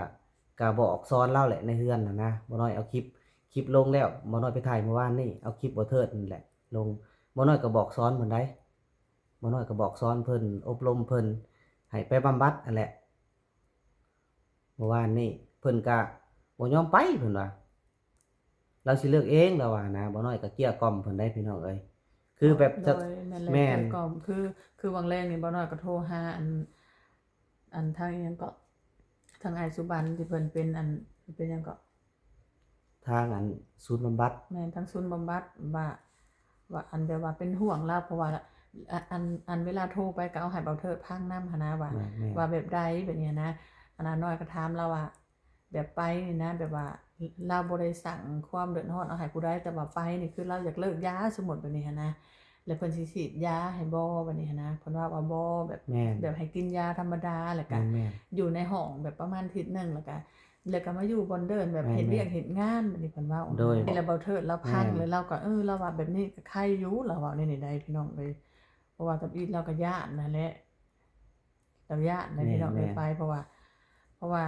ກໍບອກສອນລາວແຫຼະໃນເຮືອນຫັ້ນນະ ເບົານ້ອຍເອົາຄລິບ ຄລິບລົງແລ້ວ ເບົານ້ອຍໄປຖ່າຍມື້ວານນີ້ ເອົາຄລິບເບົາເທີດນັ້ນແຫຼະລົງ ເບົານ້ອຍກໍບອກສອນເພິ່ນໄດ໋ ເບົານ້ອຍກໍບອກສອນເພິ່ນ ອົບຮົມເພິ່ນ ໃຫ້ໄປບຳບັດຫັ້ນແຫຼະ. ເມື່ອວານນີ້ເພິ່ນກະບໍ່ຍອມໄປ ເພິ່ນວ່າ ລາວຊິເລີກເອງ ລາວວ່ານະ ເບົານ້ອຍກະເກ້ຍກ່ອມເພິ່ນໄດ໋ພີ່ນ້ອງເອີຍ. ຄືແບບ ໂດຍ ແມ່ນແລ້ວ ແມ່ນ ຄືກໍ ຄື ຄືຫວ່າງແລງນີ້ ບໍ່ນ້ອຍກໍໂທຫາ ອັນ ອັນ ທາງອີ່ຫຍັງເກາະ ທາງອ້າຍສຸບັນ ທີ່ເພິ່ນເປັນ ອັນ ເປັນຫຍັງເກາະ ທາງ ອັນ ສູນບຳບັດ ແມ່ນ ທາງສູນບຳບັດ ວ່າ ວ່າ ອັນ ແບບວ່າເປັນຫ່ວງລາວ ເພາະວ່າ ອ- ອັນ ອັນ ເວລາໂທໄປກໍເອົາໃຫ້ເບົາເທີດຟັງນຳຫັ້ນນະ ວ່າ ແມ່ນໆ ວ່າແບບໃດ ແບບນີ້ຫັ້ນນະ. ອັນ ນ້ອຍກໍຖາມລາວວ່າ ແບບໄປນີ້ນະ ແບບວ່າລາວບໍ່ໄດ້ສ້າງຄວາມເດືອດຮ້ອນເອົາໃຫ້ຜູ້ໃດ ແຕ່ວ່າໄປນີ້ຄືລາວຢາກເລີກຢາ ສົມມຸດແບບນີ້ຫັ້ນນະ ແລ້ວເພິ່ນຊິສີດຢາໃຫ້ບໍ່ ແບບນີ້ຫັ້ນນະ. ເພິ່ນວ່າວ່າບໍ່ ແບບ ແມ່ນ ແບບໃຫ້ກິນຢາທຳມະດາ ແລ້ວກະ ແມ່ນໆ ຢູ່ໃນຫ້ອງແບບປະມານທິດໜຶ່ງ ແລ້ວກະ ແລ້ວກະມາຢູ່ບ່ອນເດີ່ນ ແບບ ແມ່ນໆ ເຮັດວຽກເຮັດງານ ແບບນີ້ເພິ່ນເວົ້າ. ໂດຍ ແລ້ວເບົາເທີດລາວຟັງ ແມ່ນ ແລ້ວລາວກໍ ເອີ ລາວວ່າແບບນີ້ກໍໄຄຢູ່ ລາວເວົ້າແນວນີ້ໄດ໋ ພີ່ນ້ອງເອີຍ. ເພາະວ່າທຳອິດລາວກໍຢ້ານຫັ້ນແຫຼະ ລາວຢ້ານນະ ແມ່ນໆ ພີ່ນ້ອງເອີຍ ໄປ ເພາະວ່າ ເພາະວ່າ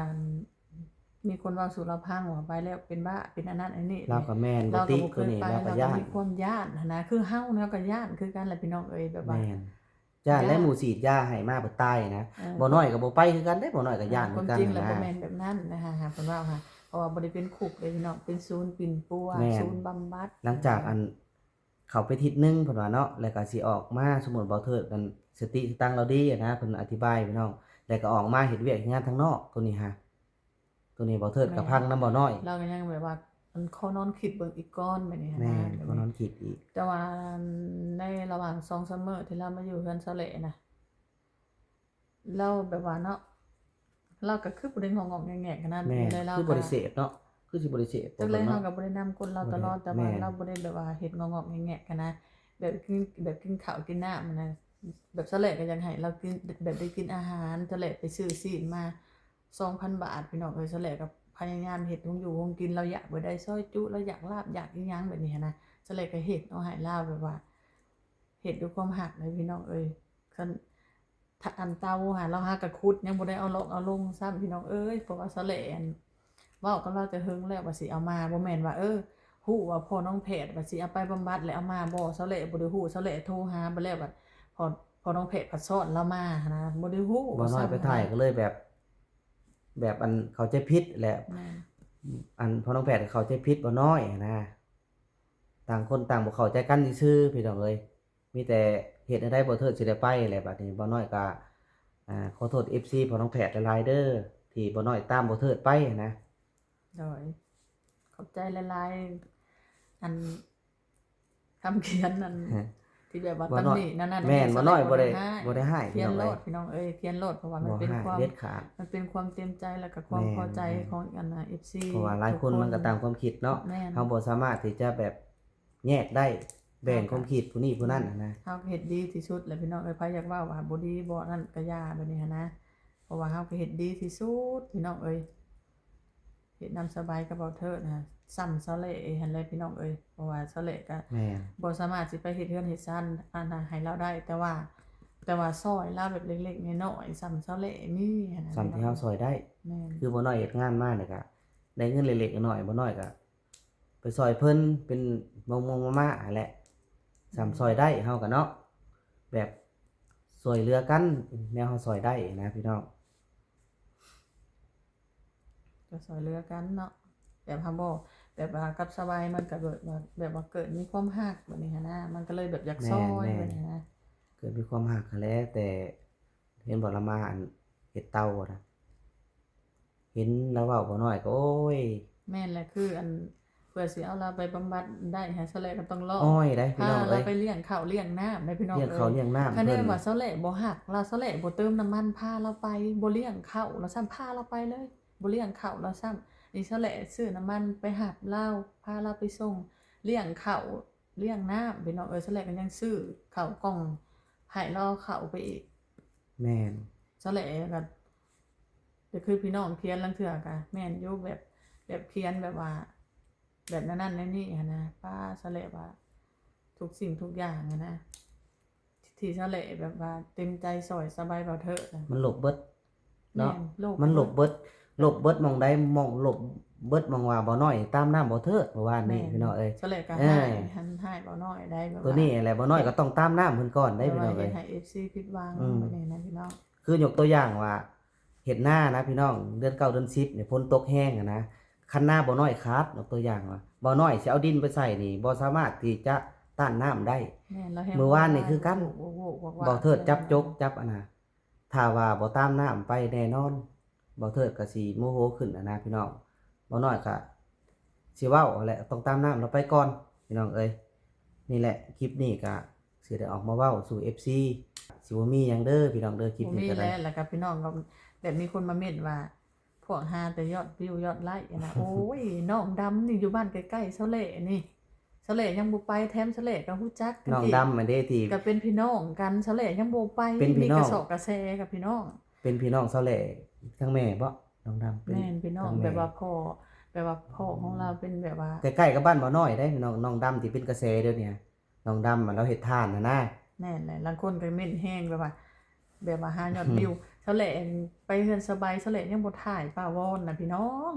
ມີຄົນເວົ້າສູ່ລາວຟັງວ່າໄປແລ້ວເປັນບ້າ ເປັນອັນນັ້ນອັນນີ້ ລາວກໍແມ່ນ ລາວກໍບໍ່ຕິດ ບໍ່ເຄີຍໄປ ໂຕນີ້ລາວກໍຢ້ານ ລາວກໍມີຄວາມຢ້ານຫັ້ນນະ ຄືເຮົາເນາະ ກໍຢ້ານຄືກັນແຫຼະ ພີ່ນ້ອງເອີຍ ແບບວ່າ ແມ່ນ ຢ້ານ ຢ້ານ ແລະ ໝູ່ສີດຢາໃຫ້ມາເພິ່ນຕາຍນະ. ເອີ ບໍ່ນ້ອຍກໍບໍ່ໄປຄືກັນເດ້ ບໍ່ນ້ອຍກໍຢ້ານຄືກັນ ຄວາມຈິງແລ້ວ ນະ ບໍ່ແມ່ນແບບນັ້ນນະ ຫາ ຫາເພິ່ນເວົ້າຫາ ເພາະວ່າບໍ່ໄດ້ເປັນຄຸກເດ້ ພີ່ນ້ອງ ເປັນສູນປິ່ນປົວ ແມ່ນ ສູນບຳບັດ. ຫຼັງຈາກ ອັນ ເຂົ້າໄປທິດໜຶ່ງ ເພິ່ນວ່າເນາະ ແລ້ວກໍຊິອອກມາ ສົມມຸດເບົາເທີດນັ້ນ ສະຕິສະຕັງລາວດີຫັ້ນນະ ເພິ່ນອະທິບາຍ ພີ່ນ້ອງ ແລ້ວກໍອອກມາເຮັດວຽກເຮັດງານທາງນອກ ໂຕນີ້ຫາ ໂຕນີ້ເບົາເທີດກໍ ແມ່ນ ພັງນຳເບົານ້ອຍ ລາວກໍຍັງແບບວ່າ ອັນ ຂໍນອນຄິດເບິ່ງອີກກ່ອນ ແບບນີ້ຫັ້ນນະ ແມ່ນ ແບບນີ້ ຂໍນອນຄິດອີກ. ແຕ່ວ່າໃນລະຫວ່າງສອງສາມມື້ທີ່ລາວມາຢູ່ເຮືອນສາວແຫຼນະ ລາວແບບວ່າເນາະ ລາວກໍຄືບໍ່ໄດ້ງອກໆແງກໆຂະໜາດ ແມ່ນ ນີ້ເລີຍ ລາວ ຄືບໍ່ໄດ້ເສບເນາະ ຄືຊິບໍ່ໄດ້ເສບ ຈັກແລ້ວເຮົາກໍບໍ່ໄດ້ນຳກົ້ນລາວຕະຫຼອດ ແຕ່ວ່າ ແມ່ນ ລາວບໍ່ໄດ້ແບບວ່າເຮັດງອກໆແງກໆຫັ້ນນະ ແບບກິນ ແບບກິນເຂົ້າກິນນ້ຳຫັ້ນນະ ແບບສາວແຫຼກໍຢາກໃຫ້ລາວກິນ ແບບໄດ້ກິນອາຫານ ສາວແຫຼໄປຊື້ຊີ້ນມາສອງພັນບາດ ພີ່ນ້ອງເອີຍ. ສາວແຫຼກໍພະຍາຍາມເຮັດຫົງຢູ່ຫົງກິນ ລາວຢາກແບບໃດ ຊອຍຈຸ ລາວຢາກລາບ ຢາກອີ່ຫຍັງແບບນີ້ຫັ້ນນະ ສາວແຫຼກໍເຮັດເອົາໃຫ້ລາວ ແບບວ່າເຮັດດ້ວຍຄວາມຮັກເລີຍ ພີ່ນ້ອງເອີຍ. ຄັນ ຖ້າອັນເຕົາຫາ ລາວຫາກະຂຸດ ຍັງບໍ່ໄດ້ເອົາລອກເອົາລົງຊ້ຳ ພີ່ນ້ອງເອີຍ. ເພາະວ່າສາວແຫຼອັນ ເວົ້າກັບລາວແຕ່ເຫິງແລ້ວວ່າຊິເອົາມາ ບໍ່ແມ່ນວ່າ ເອີ ຮູ້ວ່າພໍ່ນ້ອງແພດວ່າຊິເອົາໄປບຳບັດແລ້ວເອົາມາບໍ່. ສາວແຫຼບໍ່ໄດ້ຮູ້ ສາວແຫຼໂທຫາໄປແລ້ວ ບັດພໍ່ ພໍ່ນ້ອງແພດພັດຊ້ອນລາວມາຫັ້ນນະ ບໍ່ໄດ້ຮູ້. ບໍ່ນ້ອຍໄປຖ່າຍກໍເລີຍແບບ ແບບອັນເຂົ້າໃຈຜິດແຫຼະ ແມ່ນ ອັນພໍ່ນ້ອງແພດກໍເຂົ້າໃຈຜິດບໍ່ນ້ອຍຫັ້ນນະ ຕ່າງຄົນຕ່າງບໍ່ເຂົ້າໃຈກັນຊື່ໆ ພີ່ນ້ອງເອີຍ. ມີແຕ່ເຮັດແນວໃດບໍ່ເທີດຊິໄດ້ໄປແຫຼະ. ບັດນີ້ບໍ່ນ້ອຍກໍ ອ່າ ຂໍໂທດເອັຟຊີພໍ່ນ້ອງແພດຫຼາຍໆເດີ ທີ່ບໍ່ນ້ອຍຕາມບໍ່ເທີດໄປຫັ້ນນະ. ໂດຍ ຂອບໃຈຫຼາຍໆ ອັນຄຳຂຽນນັ້ນ ທີ່ແບບວ່າຕຳໜິນັ້ນໆ ແມ່ນ ບໍ່ນ້ອຍບໍ່ໄດ້ ບໍ່ໄດ້ຮ້າຍ ຂຽນໂລດ ພີ່ນ້ອງເອີຍ ຂຽນໂລດ ເພາະວ່າມັນເປັນຄວາມ ມັນເປັນຄວາມເຕັມໃຈ ແລ້ວກໍຄວາມພໍໃຈຂອງອັນເອັຟຊີ ເພາະວ່າຫຼາຍຄົນມັນກໍຕ່າງຄວາມຄິດເນາະ ເຮົາບໍ່ສາມາດທີ່ຈະແບບ ແຍກໄດ້ ແບ່ງຄວາມຄິດຜູ້ນີ້ຜູ້ນັ້ນຫັ້ນນະ. ເຮົາກໍເຮັດດີທີ່ສຸດແຫຼະພີ່ນ້ອງເອີຍ. ໃຜຢາກເວົ້າວ່າບໍ່ດີບໍ່ນັ້ນກໍຢ່າແບບນີ້ຫັ້ນນະ ເພາະວ່າເຮົາກໍເຮັດດີທີ່ສຸດພີ່ນ້ອງເອີຍ. ເຮັດນຳສະບາຍກັບເບົາເທີດນະ ສ່ຳສາວແຫຼຫັ້ນແຫຼະພີ່ນ້ອງເອີຍ. ເພາະວ່າສາວແຫຼກໍ ແມ່ນ ບໍ່ສາມາດຊິໄປເຮັດເຮືອນເຮັດຊານອັນນັ້ນໃຫ້ລາວໄດ້ ແຕ່ວ່າ ແຕ່ວ່າຊ່ອຍລາວແບບເລັກໆນ້ອຍໆ ສ່ຳສາວແຫຼມີຫັ້ນນະ ສ່ຳທີ່ເຮົາຊ່ອຍໄດ້. ແມ່ນ ຄືບໍ່ນ້ອຍເຮັດງານມານີ້ກໍໄດ້ເງິນເລັກໆນ້ອຍໆ ບໍ່ນ້ອຍກໍ ໄປຊ່ອຍເພິ່ນເປັນມົງໆມາໆຫັ້ນແຫຼະ ສ່ຳຊ່ອຍໄດ້ເຮົາກໍເນາະ ແບບຊ່ວຍເຫຼືອກັນ ແນວເຮົາຊ່ອຍໄດ້ນະພີ່ນ້ອງ ກໍຊ່ອຍເຫຼືອກັນເນາະ. ແບບເຮົາບໍ່ ແບບວ່າກັບສະບາຍມັນກໍແບບວ່າ ແບບວ່າເກີດມີຄວາມຮັກແບບນີ້ຫັ້ນນະ ມັນກໍເລີຍແບບຢາກຊ່ອຍແບບນີ້ຫັ້ນນະ ເກີດມີຄວາມຮັກຫັ້ນແຫຼະ. ແຕ່ເຫັນບໍ່ລະມາ ອັນ ເຮັດເຕົານະ ເຫັນລາວເວົ້າບໍ່ນ້ອຍກໍ ໂອ້ຍ ແມ່ນແຫຼະ ຄືອັນ ເພື່ອຊິເອົາລາວໄປບຳບັດໄດ້ ໃຫ້ສາວແຫຼກໍຕ້ອງລໍ ອ້ອຍໄດ໋ພີ່ນ້ອງເອີຍ ພາລາວໄປລ້ຽງເຂົ້າລ້ຽງນ້ຳໄດ໋ພີ່ນ້ອງເອີຍ ລ້ຽງເຂົ້າລ້ຽງນ້ຳ. ຄັນແມ່ນວ່າສາວແຫຼບໍ່ຮັກລາວ ສາວແຫຼບໍ່ເຕີມນ້ຳມັນພາລາວໄປ ບໍ່ລ້ຽງເຂົ້າລາວຊ້ຳ ພາລາວໄປເລີຍ ບໍ່ລ້ຽງເຂົ້າລາວຊ້ຳ. ນີ້ສາວແຫຼຊື້ນ້ຳມັນໄປຮັບລາວ ພາລາວໄປສົ່ງ ລ້ຽງເຂົ້າລ້ຽງນ້ຳພີ່ນ້ອງເອີຍ. ສາວແຫຼກໍຍັງຊື້ເຂົ້າກ່ອງໃຫ້ລາວເຂົ້າໄປອີກ. ແມ່ນ ສາວແຫຼກໍ ກໍຄືພີ່ນ້ອງຂຽນລາງເທື່ອກໍແມ່ນຢູ່ ແບບ ແບບຂຽນແບບວ່າ ແບບນັ້ນໆແນວນີ້ຫັ້ນນະ ປ້າ ສາວແຫຼວ່າທຸກສິ່ງທຸກຢ່າງຫັ້ນນະ ທີ່ສາວແຫຼແບບວ່າເຕັມໃຈຊ່ອຍສະບາຍເບົາເທີນະ ມັນລົບເບິດເນາະ. ແມ່ນ ລົບ ມັນລົບເບິດ ລົບເບິດໝ່ອງໃດ ໝ່ອງ ລົບເບິດໝ່ອງວ່າບໍ່ນ້ອຍຕາມນ້ຳເບົາເທີນເມື່ອວານນີ້ ແມ່ນ ພີ່ນ້ອງເອີຍ. ສາວແຫຼກໍ ເອີ ຮ້າຍ ຫັ້ນຮ້າຍບໍ່ນ້ອຍໄດ໋ ແບບ ໂຕນີ້ແຫຼະບໍ່ນ້ອຍກໍຕ້ອງຕາມນ້ຳເພິ່ນກ່ອນໄດ໋ ແບບວ່າ ພີ່ນ້ອງເອີຍ ເຮັດໃຫ້ເອັຟຊີຜິດຫວັງ ອືມ ແບບນີ້ນະພີ່ນ້ອງ. ຄືຍົກຕົວຢ່າງວ່າ ເຮັດນານະພີ່ນ້ອງ ເດືອນເກົ້າເດືອນສິບນີ້ຝົນຕົກແຮງຫັ້ນນະ ຄັນນາບໍ່ນ້ອຍຂາດ ຍົກຕົວຢ່າງວ່າ ບໍ່ນ້ອຍຊິເອົາດິນໄປໃສ່ນີ້ ບໍ່ສາມາດທີ່ຈະ ຕ້ານນ້ຳໄດ້. ແມ່ນ ລາວແຮງ ມື້ວານນີ້ຄືກັນ ໂວກໆວາກໆ ເບົາເທີດຈັບຈົກ ເລີຍ ຈັບອັນນ່າ ຖ້າວ່າບໍ່ຕາມນ້ຳໄປແນ່ນອນ ເບົາເທີດກໍຊິໂມໂຫຂຶ້ນຫັ້ນນະພີ່ນ້ອງ. ເບົານ້ອຍກໍຊິເວົ້າຫັ້ນແຫຼະ ຕ້ອງຕາມນ້ຳລາວໄປກ່ອນພີ່ນ້ອງເອີຍ. ນີ້ແຫຼະ ຄລິບນີ້ກໍຊິໄດ້ອອກມາເວົ້າສູ່ເອັຟຊີ ຊິບໍ່ມີຫຍັງເດີພີ່ນ້ອງເດີ ຄລິບນີ້ກໍໄດ້ ບໍ່ມີແຫຼະ. ແລ້ວກໍພີ່ນ້ອງກໍແບບມີຄົນມາເມັ້ນວ່າ ພວກຫາແຕ່ຍອດວິວຍອດໄລຫັ້ນນະ. ໂອ້ຍ ນ້ອງດຳນີ້ຢູ່ບ້ານໃກ້ໆຊາວແຫຼນີ້ ຊາວແຫຼຍັງບໍ່ໄປ ແຖມຊາວແຫຼກໍຮູ້ຈັກກັນອີກ ນ້ອງດຳອັນເດ້ທີ່ ກໍເປັນພີ່ນ້ອງກັນ ຊາວແຫຼຍັງບໍ່ໄປ ເປັນພີ່ນ້ອງ ມີກະເຊາະກະແສກັບພີ່ນ້ອງ ເປັນພີ່ນ້ອງຊາວແຫຼທາງແມ່ບໍ? ນ້ອງດຳເປັນ ແມ່ນ ພີ່ນ້ອງ ທາງແມ່ ແບບວ່າພໍ່ ແບບວ່າພໍ່ຂອງລາວເປັນແບບວ່າ ໃກ້ໆກັບບ້ານເບົານ້ອຍເດ້ ນ້ອງ ນ້ອງດຳທີ່ເປັນກະແສດຽວນີ້ ນ້ອງດຳລາວເຮັດທານຫັ້ນນະ. ແມ່ນແຫຼະ ລາງຄົນກໍເມັ້ນແຮງ ແບບວ່າ ແບບວ່າຫາຍອດວິວ ຊາວແຫຼໄປເຮືອນສະບາຍ ຊາວແຫຼຍັງບໍ່ຖ່າຍປາວອນນະພີ່ນ້ອງ.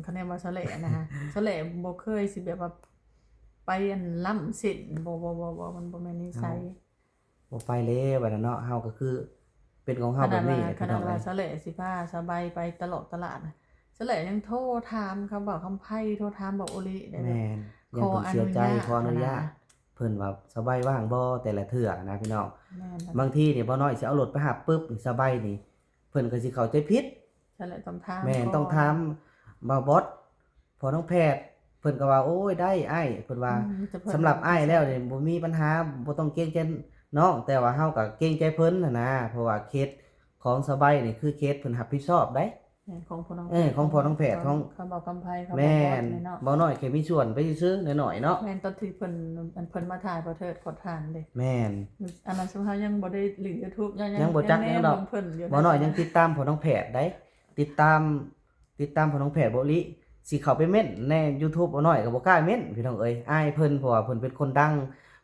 ຄະແນນວ່າຊາວແຫຼນະ ຊາວແຫຼບໍ່ເຄີຍຊິແບບວ່າໄປອັນລ້ຳເສັ້ນ ບໍ່ ບໍ່ ບໍ່ ບໍ່ ມັນບໍ່ແມ່ນນິໄສ ເຮົາບໍ່ໄປແລ້ວບັດນັ້ນເນາະ. ເຮົາກໍຄືເປັນຂອງເຮົາແບບນີ້ແຫຼະ ຂະໜາດວ່າ ພີ່ນ້ອງເອີຍ ຊາວແຫຼຊິພາສະບາຍໄປຕະຫຼອດຕະຫຼາດນະ ຊາວແຫຼຍັງໂທຖາມຄຳເວົ້າຄຳໄພ ໂທຖາມເບົາໂອລິໄດ້ ແມ່ນ ແບບ ຍັງຕ້ອງເຊື່ອໃຈ ຂໍອະນຸຍາດ ຂໍອະນຸຍາດ ຫັ້ນນະ ເພິ່ນວ່າສະບາຍວ່າງບໍ່ ແຕ່ລະເທື່ອນະພີ່ນ້ອງ. ແມ່ນ ບາງທີນີ້ເບົານ້ອຍຊິເອົາລົດໄປຮັບປຶບ ສະບາຍນີ້ ເພິ່ນກໍຊິເຂົ້າໃຈຜິດ ຊັ້ນແຫຼະ ຕ້ອງຖາມ ແມ່ນ ກ່ອນ ຕ້ອງຖາມບ່າວບອດ ພໍ່ນ້ອງແພດ ເພິ່ນກໍວ່າ ໂອ້ຍ ໄດ້ອ້າຍ ເພິ່ນວ່າ ອືມ ແຕ່ເພິ່ນ ສຳລັບອ້າຍແລ້ວນີ້ບໍ່ມີບັນຫາ ບໍ່ຕ້ອງເກງໃຈນ້ອງ ແຕ່ວ່າເຮົາກໍເກງໃຈເພິ່ນຫັ້ນນະ ເພາະວ່າເຂດຂອງສະບາຍນີ້ຄືເຂດເພິ່ນຮັບຜິດຊອບໄດ໋. ແມ່ນ ຂອງພໍ່ນ້ອງ ເອີ ຂອງພໍ່ນ້ອງແພດ ຂອງ ຄຳເວົ້າຄຳໄພ ຄຳເວົ້າ ແມ່ນ ເນາະ ເບົານ້ອຍແຄ່ມີສ່ວນໄປຊື່ໆ ໜ້ອຍໆເນາະ. ແມ່ນ ຕອນທີ່ເພິ່ນ ອັນເພິ່ນມາຖ່າຍບ່າວເທີດ ຂໍທານເດ້ ແມ່ນ ອັນນັ້ນຊຸມເຮົາຍັງບໍ່ໄດ້ຫຼິ້ນ YouTube ຍັງ ຍັງບໍ່ຈັກແນມເນາະ ເບິ່ງເພິ່ນຢູ່ ເບົານ້ອຍຍັງຕິດຕາມພໍ່ນ້ອງແພດໄດ໋ ຕິດຕາມ ຕິດຕາມພໍ່ນ້ອງແພດບໍ່ອີ່ຫຼີ ຊິເຂົ້າໄປເມັ້ນໃນ YouTube ເບົານ້ອຍກໍບໍ່ກ້າເມັ້ນ ພີ່ນ້ອງເອີຍ ອາຍເພິ່ນ ເພາະວ່າເພິ່ນເປັນຄົນດັງ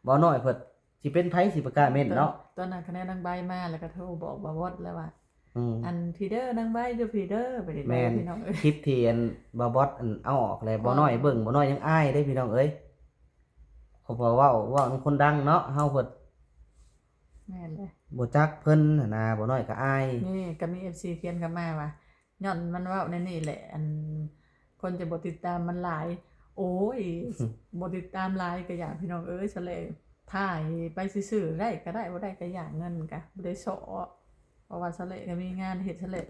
ເບົານ້ອຍເພິ່ນ ຊິເປັນໃຜຊິບໍ່ກ້າເມັ້ນເນາະ. ຕອນ ຕອນນັ້ນຄະແນນນາງໃບມາ ແລ້ວກໍໂທບອກບ່າວບອດແລ້ວວ່າ ອືມ ອັນພີເດີ ນາງໃບຢູ່ພີເດີ ໄປເດ້ ແມ່ນ ພີ່ນ້ອງເອີຍ ຄລິບທີ່ອັນບ່າວບອດອັນເອົາອອກແລ້ວ ເອີ ເບົານ້ອຍເບິ່ງ ເບົານ້ອຍຍັງອາຍເດ້ ພີ່ນ້ອງເອີຍ ເພາະວ່າເວົ້າ ເວົ້ານຳຄົນດັງເນາະ ເຮົາເພິ່ນ ແມ່ນເລີຍ ບໍ່ຈັກເພິ່ນຫັ້ນນະ ເບົານ້ອຍກໍອາຍ. ນີ້ກໍມີເອັຟຊີຂຽນເຂົ້າມາວ່າ ຍ້ອນມັນເວົ້າແນວນີ້ແຫຼະ ອັນ ຄົນຈະບໍ່ຕິດຕາມມັນຫຼາຍ. ໂອ້ຍ ບໍ່ຕິດຕາມຫຼາຍກໍຢ່າ ພີ່ນ້ອງເອີຍ ສະແຫຼະ ຖ່າຍໄປຊື່ໆ ໄດ້ກໍໄດ້ ບໍ່ໄດ້ກໍຢ່າ ເງິນກໍບໍ່ໄດ້ເຊາະ ເພາະວ່າສະແຫຼະກໍມີງານເຮັດ ສະແຫຼະ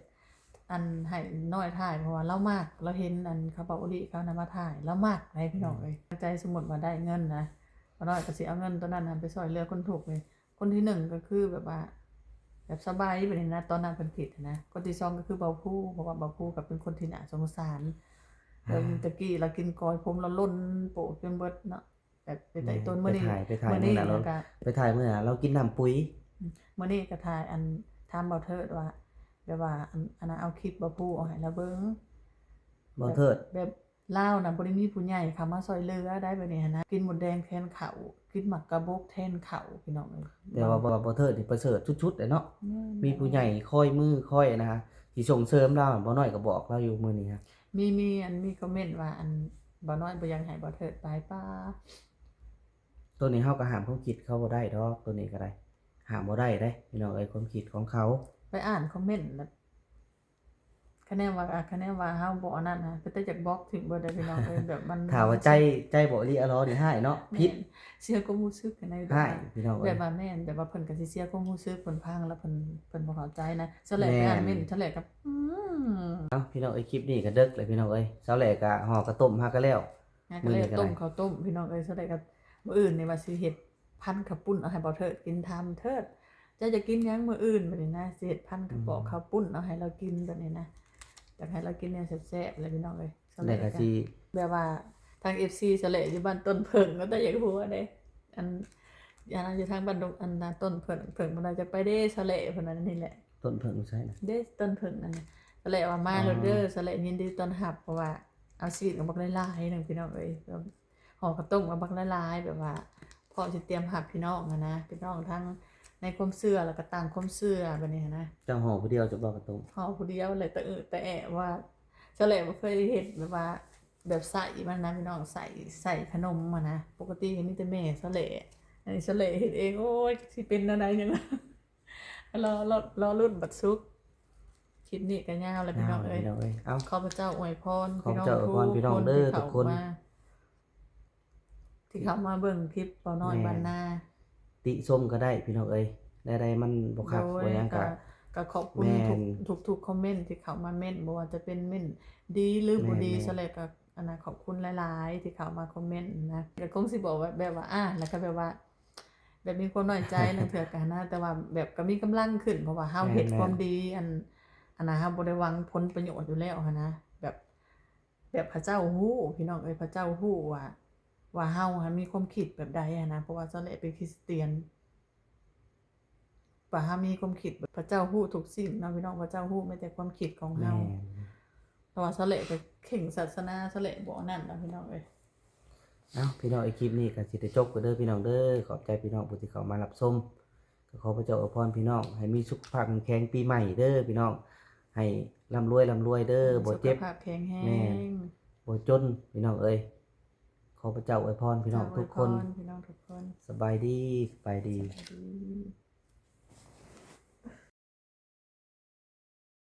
ອັນ ໃຫ້ນ້ອຍຖ່າຍ ເພາະວ່າລາວມັກ ລາວເຫັນອັນ ເຂົາເວົ້າອີ່ຫຼີ ເຂົານຳມາຖ່າຍ ລາວມັກໄດ໋ ພີ່ນ້ອງເອີຍ. ໃຈສົມມຸດວ່າໄດ້ເງິນນະ ປ້ານ້ອຍກໍຊິເອົາເງິນໂຕນັ້ນຫັ້ນໄປຊ່ອຍເຫຼືອຄົນທຸກເລີຍ. ຄົນທີໜຶ່ງກໍຄືແບບວ່າ ແບບສະບາຍແບບນີ້ນະ ຕອນນັ້ນເພິ່ນຄິດນະ. ຄົນທີສອງກໍຄືເບົາພູ ເພາະວ່າເບົາພູກໍເປັນຄົນທີ່ໜ້າສົງສານ ແຕ່ ອ່າ ແຕ່ກີ້ລາວກິນກ້ອຍ ຜົມລາວຫຼົ່ນໂປະຈົນເບິດເນາະ ແບບເປັນຕາອີ່ຕົນ. ມື້ນີ້ ໄປຖ່າຍ ໄປຖ່າຍມື້ນັ້ນ ມື້ນີ້ລາວ ໄປຖ່າຍມື້ນັ້ນລາວກິນນ້ຳປຸ໋ຍ. ອືມ ມື້ນີ້ກໍຖ່າຍ ອັນ ຖາມເບົາເທີດວ່າ ແບບວ່າ ອັນ ອັນນັ້ນ ເອົາຄລິບເບົາພູອອກໃຫ້ລາວເບິ່ງ ເບົາເທີດ ແບບ ລາວນະບໍ່ໄດ້ມີຜູ້ໃຫຍ່ເຂົ້າມາຊ່ອຍເຫຼືອໄດ໋ ແບບນີ້ຫັ້ນນະ ກິນມົດແດງແທນເຂົ້າ ກິນໝາກກະບົກແທນເຂົ້າ ພີ່ນ້ອງເອີຍ. ແຕ່ວ່າ ແຕ່ວ່າເບົາເທີດນີ້ປະເສີດສຸດໆເລີຍເນາະ ແມ່ນ ມີຜູ້ໃຫຍ່ຄອຍມືຄອຍນະ ຊິສົ່ງເສີມລາວ. ເບົານ້ອຍກໍບອກລາວຢູ່ມື້ນີ້ຮະ ມີ ມີອັນ ມີຄອມເມັນວ່າ ອັນ ເບົານ້ອຍບໍ່ຢາກໃຫ້ເບົາເທີດໄປ ປ້າ ໂຕນີ້ເຮົາກໍຫ້າມຄວາມຄິດເຂົາບໍ່ໄດ້ດອກ ໂຕນີ້ກໍໄດ້ ຫ້າມບໍ່ໄດ້ເດ້ ພີ່ນ້ອງເອີຍ ຄວາມຄິດຂອງເຂົາ. ໄປອ່ານຄອມເມັນແລ້ວ ຄະແນນວ່າ ຄະແນນວ່າເຮົາບໍ່ອັນນັ້ນນະ ເປັນຕາຢາກບລັອກຖິ້ມເບິດເດ້ ພີ່ນ້ອງເອີຍ. ແບບມັນ ຖ້າວ່າໃຈ ໃຈບໍ່ອີ່ຫຼີອີ່ຫຼໍນີ້ຮ້າຍເນາະ ແມ່ນ ຜິດ ເສຍຄວາມຮູ້ສຶກຫັ້ນນະ ຮ້າຍ ພີ່ນ້ອງເອີຍ. ແບບວ່າແມ່ນ ແບບວ່າເພິ່ນກໍຊິເສຍຄວາມຮູ້ສຶກ ເພິ່ນຟັງແລ້ວເພິ່ນ ເພິ່ນບໍ່ເຂົ້າໃຈນະ. ສະແຫຼະ ແມ່ນ ໄປອ່ານເມັນ ສະແຫຼະກໍ ອືມ ເອົ້າ ພີ່ນ້ອງເອີຍ ຄລິບນີ້ກໍເດິກແລ້ວ ພີ່ນ້ອງເອີຍ. ສະແຫຼະກໍຫໍ່ກະຕົ້ມ ຫາກໍແລ້ວ ຫາກໍແລ້ວ ມື້ນີ້ກໍໄດ້ ຕົ້ມເຂົ້າຕົ້ມ ພີ່ນ້ອງເອີຍ. ສະແຫຼະກໍ ມື້ອື່ນນີ້ວ່າຊິເຮັດ ພັນເຂົ້າປຸ້ນເອົາໃຫ້ເບົາເທີດກິນ. ຖາມເທີດ ເຈົ້າຈະກິນຫຍັງມື້ອື່ນ ບາດນີ້ນະ ຊິເຮັດພັນກະເປາະ ອືມ ເຂົ້າປຸ້ນເອົາໃຫ້ລາວກິນ ບາດນີ້ນະ ຢາກໃຫ້ລາວກິນແນວແຊບໆແຫຼະ ພີ່ນ້ອງເອີຍ. ສະແຫຼະກໍຊິ ແບບວ່າທາງເອັຟຊີສະແຫຼະຢູ່ບ້ານຕົ້ນເຜິ້ງ ກໍຕາຢາກຫົວເດ້ ອັນ ອັນນັ້ນຢູ່ທາງບ້ານດົງ ອັນນາຕົ້ນເຜິ້ງ ເຜິ້ງບໍ່ໄດ້ຈະໄປເດ້ສະແຫຼະ ເພິ່ນວ່າແນວນີ້ແຫຼະ. ຕົ້ນເຜິ້ງຢູ່ໃສນະ? ເດ້ ຕົ້ນເຜິ້ງນັ້ນນະ. ສະແຫຼະວ່າມາໂລດເດີ ສະແຫຼະຍິນດີຕ້ອນຮັບ ເພາະວ່າເອົາຊີດກັບບັກຫຼາຍໆໜຶ່ງ ພີ່ນ້ອງເອີຍ. ຫໍ່ເຂົ້າຕົ້ມກັບບັກຫຼາຍໆ ແບບວ່າພ້ອມຊິຕຽມຮັບພີ່ນ້ອງຫັ້ນນະ ພີ່ນ້ອງທັງໃນຄວາມເຊື່ອ ແລ້ວກໍຕ່າງຄວາມເຊື່ອແບບນີ້ຫັ້ນນະ. ເຈົ້າຫໍ່ຜູ້ດຽວ ເຈົ້າບໍ່ເຂົ້າຕົ້ມ? ຫໍ່ຜູ້ດຽວ ແລ້ວແຕ່ເອີ ແຕ່ແອະວ່າ ສະແຫຼະບໍ່ເຄີຍເຫັນແບບວ່າ ແບບໃສ່ມັນນະ ພີ່ນ້ອງ ໃສ່ ໃສ່ຂະໜົມຫັ້ນນະ. ປົກກະຕິກໍມີແຕ່ແມ່ສະແຫຼະ ອັນນີ້ສະແຫຼະເຮັດເອງ. ໂອ້ຍ ຊິເປັນແນວໃດຫຍັງ ລໍ ລໍ ລໍລຸ້ນບັດສຸກ. ຄລິບນີ້ກໍຍາວແລ້ວ ພີ່ນ້ອງເອີຍ ຍາວແລ້ວ ພີ່ນ້ອງເອີຍ. ເອົ້າ ຂໍພະເຈົ້າອວຍພອນ ຂໍພະເຈົ້າອວຍພອນ ພີ່ນ້ອງ ພີ່ນ້ອງເດີ ທຸກຄົນ ມາ ທີ່ເຂົ້າມາເບິ່ງຄລິບເບົານ້ອຍ ແມ່ນ ບ້ານນາ ຕິຊົມກໍໄດ້ພີ່ນ້ອງເອີຍ ແນວໃດມັນບໍ່ຄັກ ໂດຍ ບໍ່ຫຍັງກໍ ກໍ ກໍຂອບຄຸນ ແມ່ນ ທຸກ ທຸກໆຄອມເມັນທີ່ເຂົ້າມາເມັ້ນ ບໍ່ວ່າຈະເປັນເມັ້ນດີຫຼືບໍ່ດີ ແມ່ນໆ ຊັ້ນແຫຼະ ກໍອັນນະ ຂອບຄຸນຫຼາຍໆທີ່ເຂົ້າມາຄອມເມັນນະ ກໍຄົງຊິບອກວ່າ ແບບວ່າ ອ່ານແລ້ວກໍແບບວ່າ ແບບມີຄວາມນ້ອຍໃຈ ລາງເທື່ອກໍນະ ແຕ່ວ່າແບບກໍມີກຳລັງຂຶ້ນ ເພາະວ່າເຮົາ ແມ່ນໆ ເຮັດຄວາມດີ ອັນ ອັນນະ ເຮົາບໍ່ໄດ້ຫວັງຜົນປະໂຫຍດຢູ່ແລ້ວຫັ້ນນະ ແບບ ແບບພະເຈົ້າຮູ້ ພີ່ນ້ອງເອີຍ ພະເຈົ້າຮູ້ວ່າ ວ່າເຮົາຫັ້ນມີຄວາມຄິດແບບໃດຫັ້ນນະ ເພາະວ່າສາວແຫຼະເປັນຄຣິສຕຽນ ວ່າເຮົາມີຄວາມຄິດ ພະເຈົ້າຮູ້ທຸກສິ່ງເນາະພີ່ນ້ອງ ພະເຈົ້າຮູ້ແມ້ແຕ່ຄວາມຄິດຂອງເຮົາ ແມ່ນ ເພາະວ່າສາວແຫຼະກໍເຄັ່ງສາສະໜາ ສາວແຫຼະບໍ່ອັນນັ້ນນະພີ່ນ້ອງເອີຍ. ເອົ້າ ພີ່ນ້ອງເອີຍ ຄລິບນີ້ກໍຊິໄດ້ຈົບກັນເດີພີ່ນ້ອງເດີ ຂອບໃຈພີ່ນ້ອງຜູ້ທີ່ເຂົ້າມາຮັບຊົມ ກໍຂໍພະເຈົ້າອວຍພອນພີ່ນ້ອງໃຫ້ມີສຸຂະພາບແຂງແຮງ ປີໃໝ່ເດີພີ່ນ້ອງ ໃຫ້ລ່ຳລວຍ ລ່ຳລວຍເດີ ໃຫ້ມີສຸຂະພາບແຂງແຮງ ບໍ່ເຈັບ ແມ່ນ ບໍ່ຈົນພີ່ນ້ອງເອີຍ ຂໍພະເຈົ້າອວຍພອນພີ່ນ້ອງທຸກຄົນ ເຈົ້າອວຍພອນພີ່ນ້ອງທຸກຄົນ ສະບາຍດີ ສະບາຍດີ ສະບາຍດີ.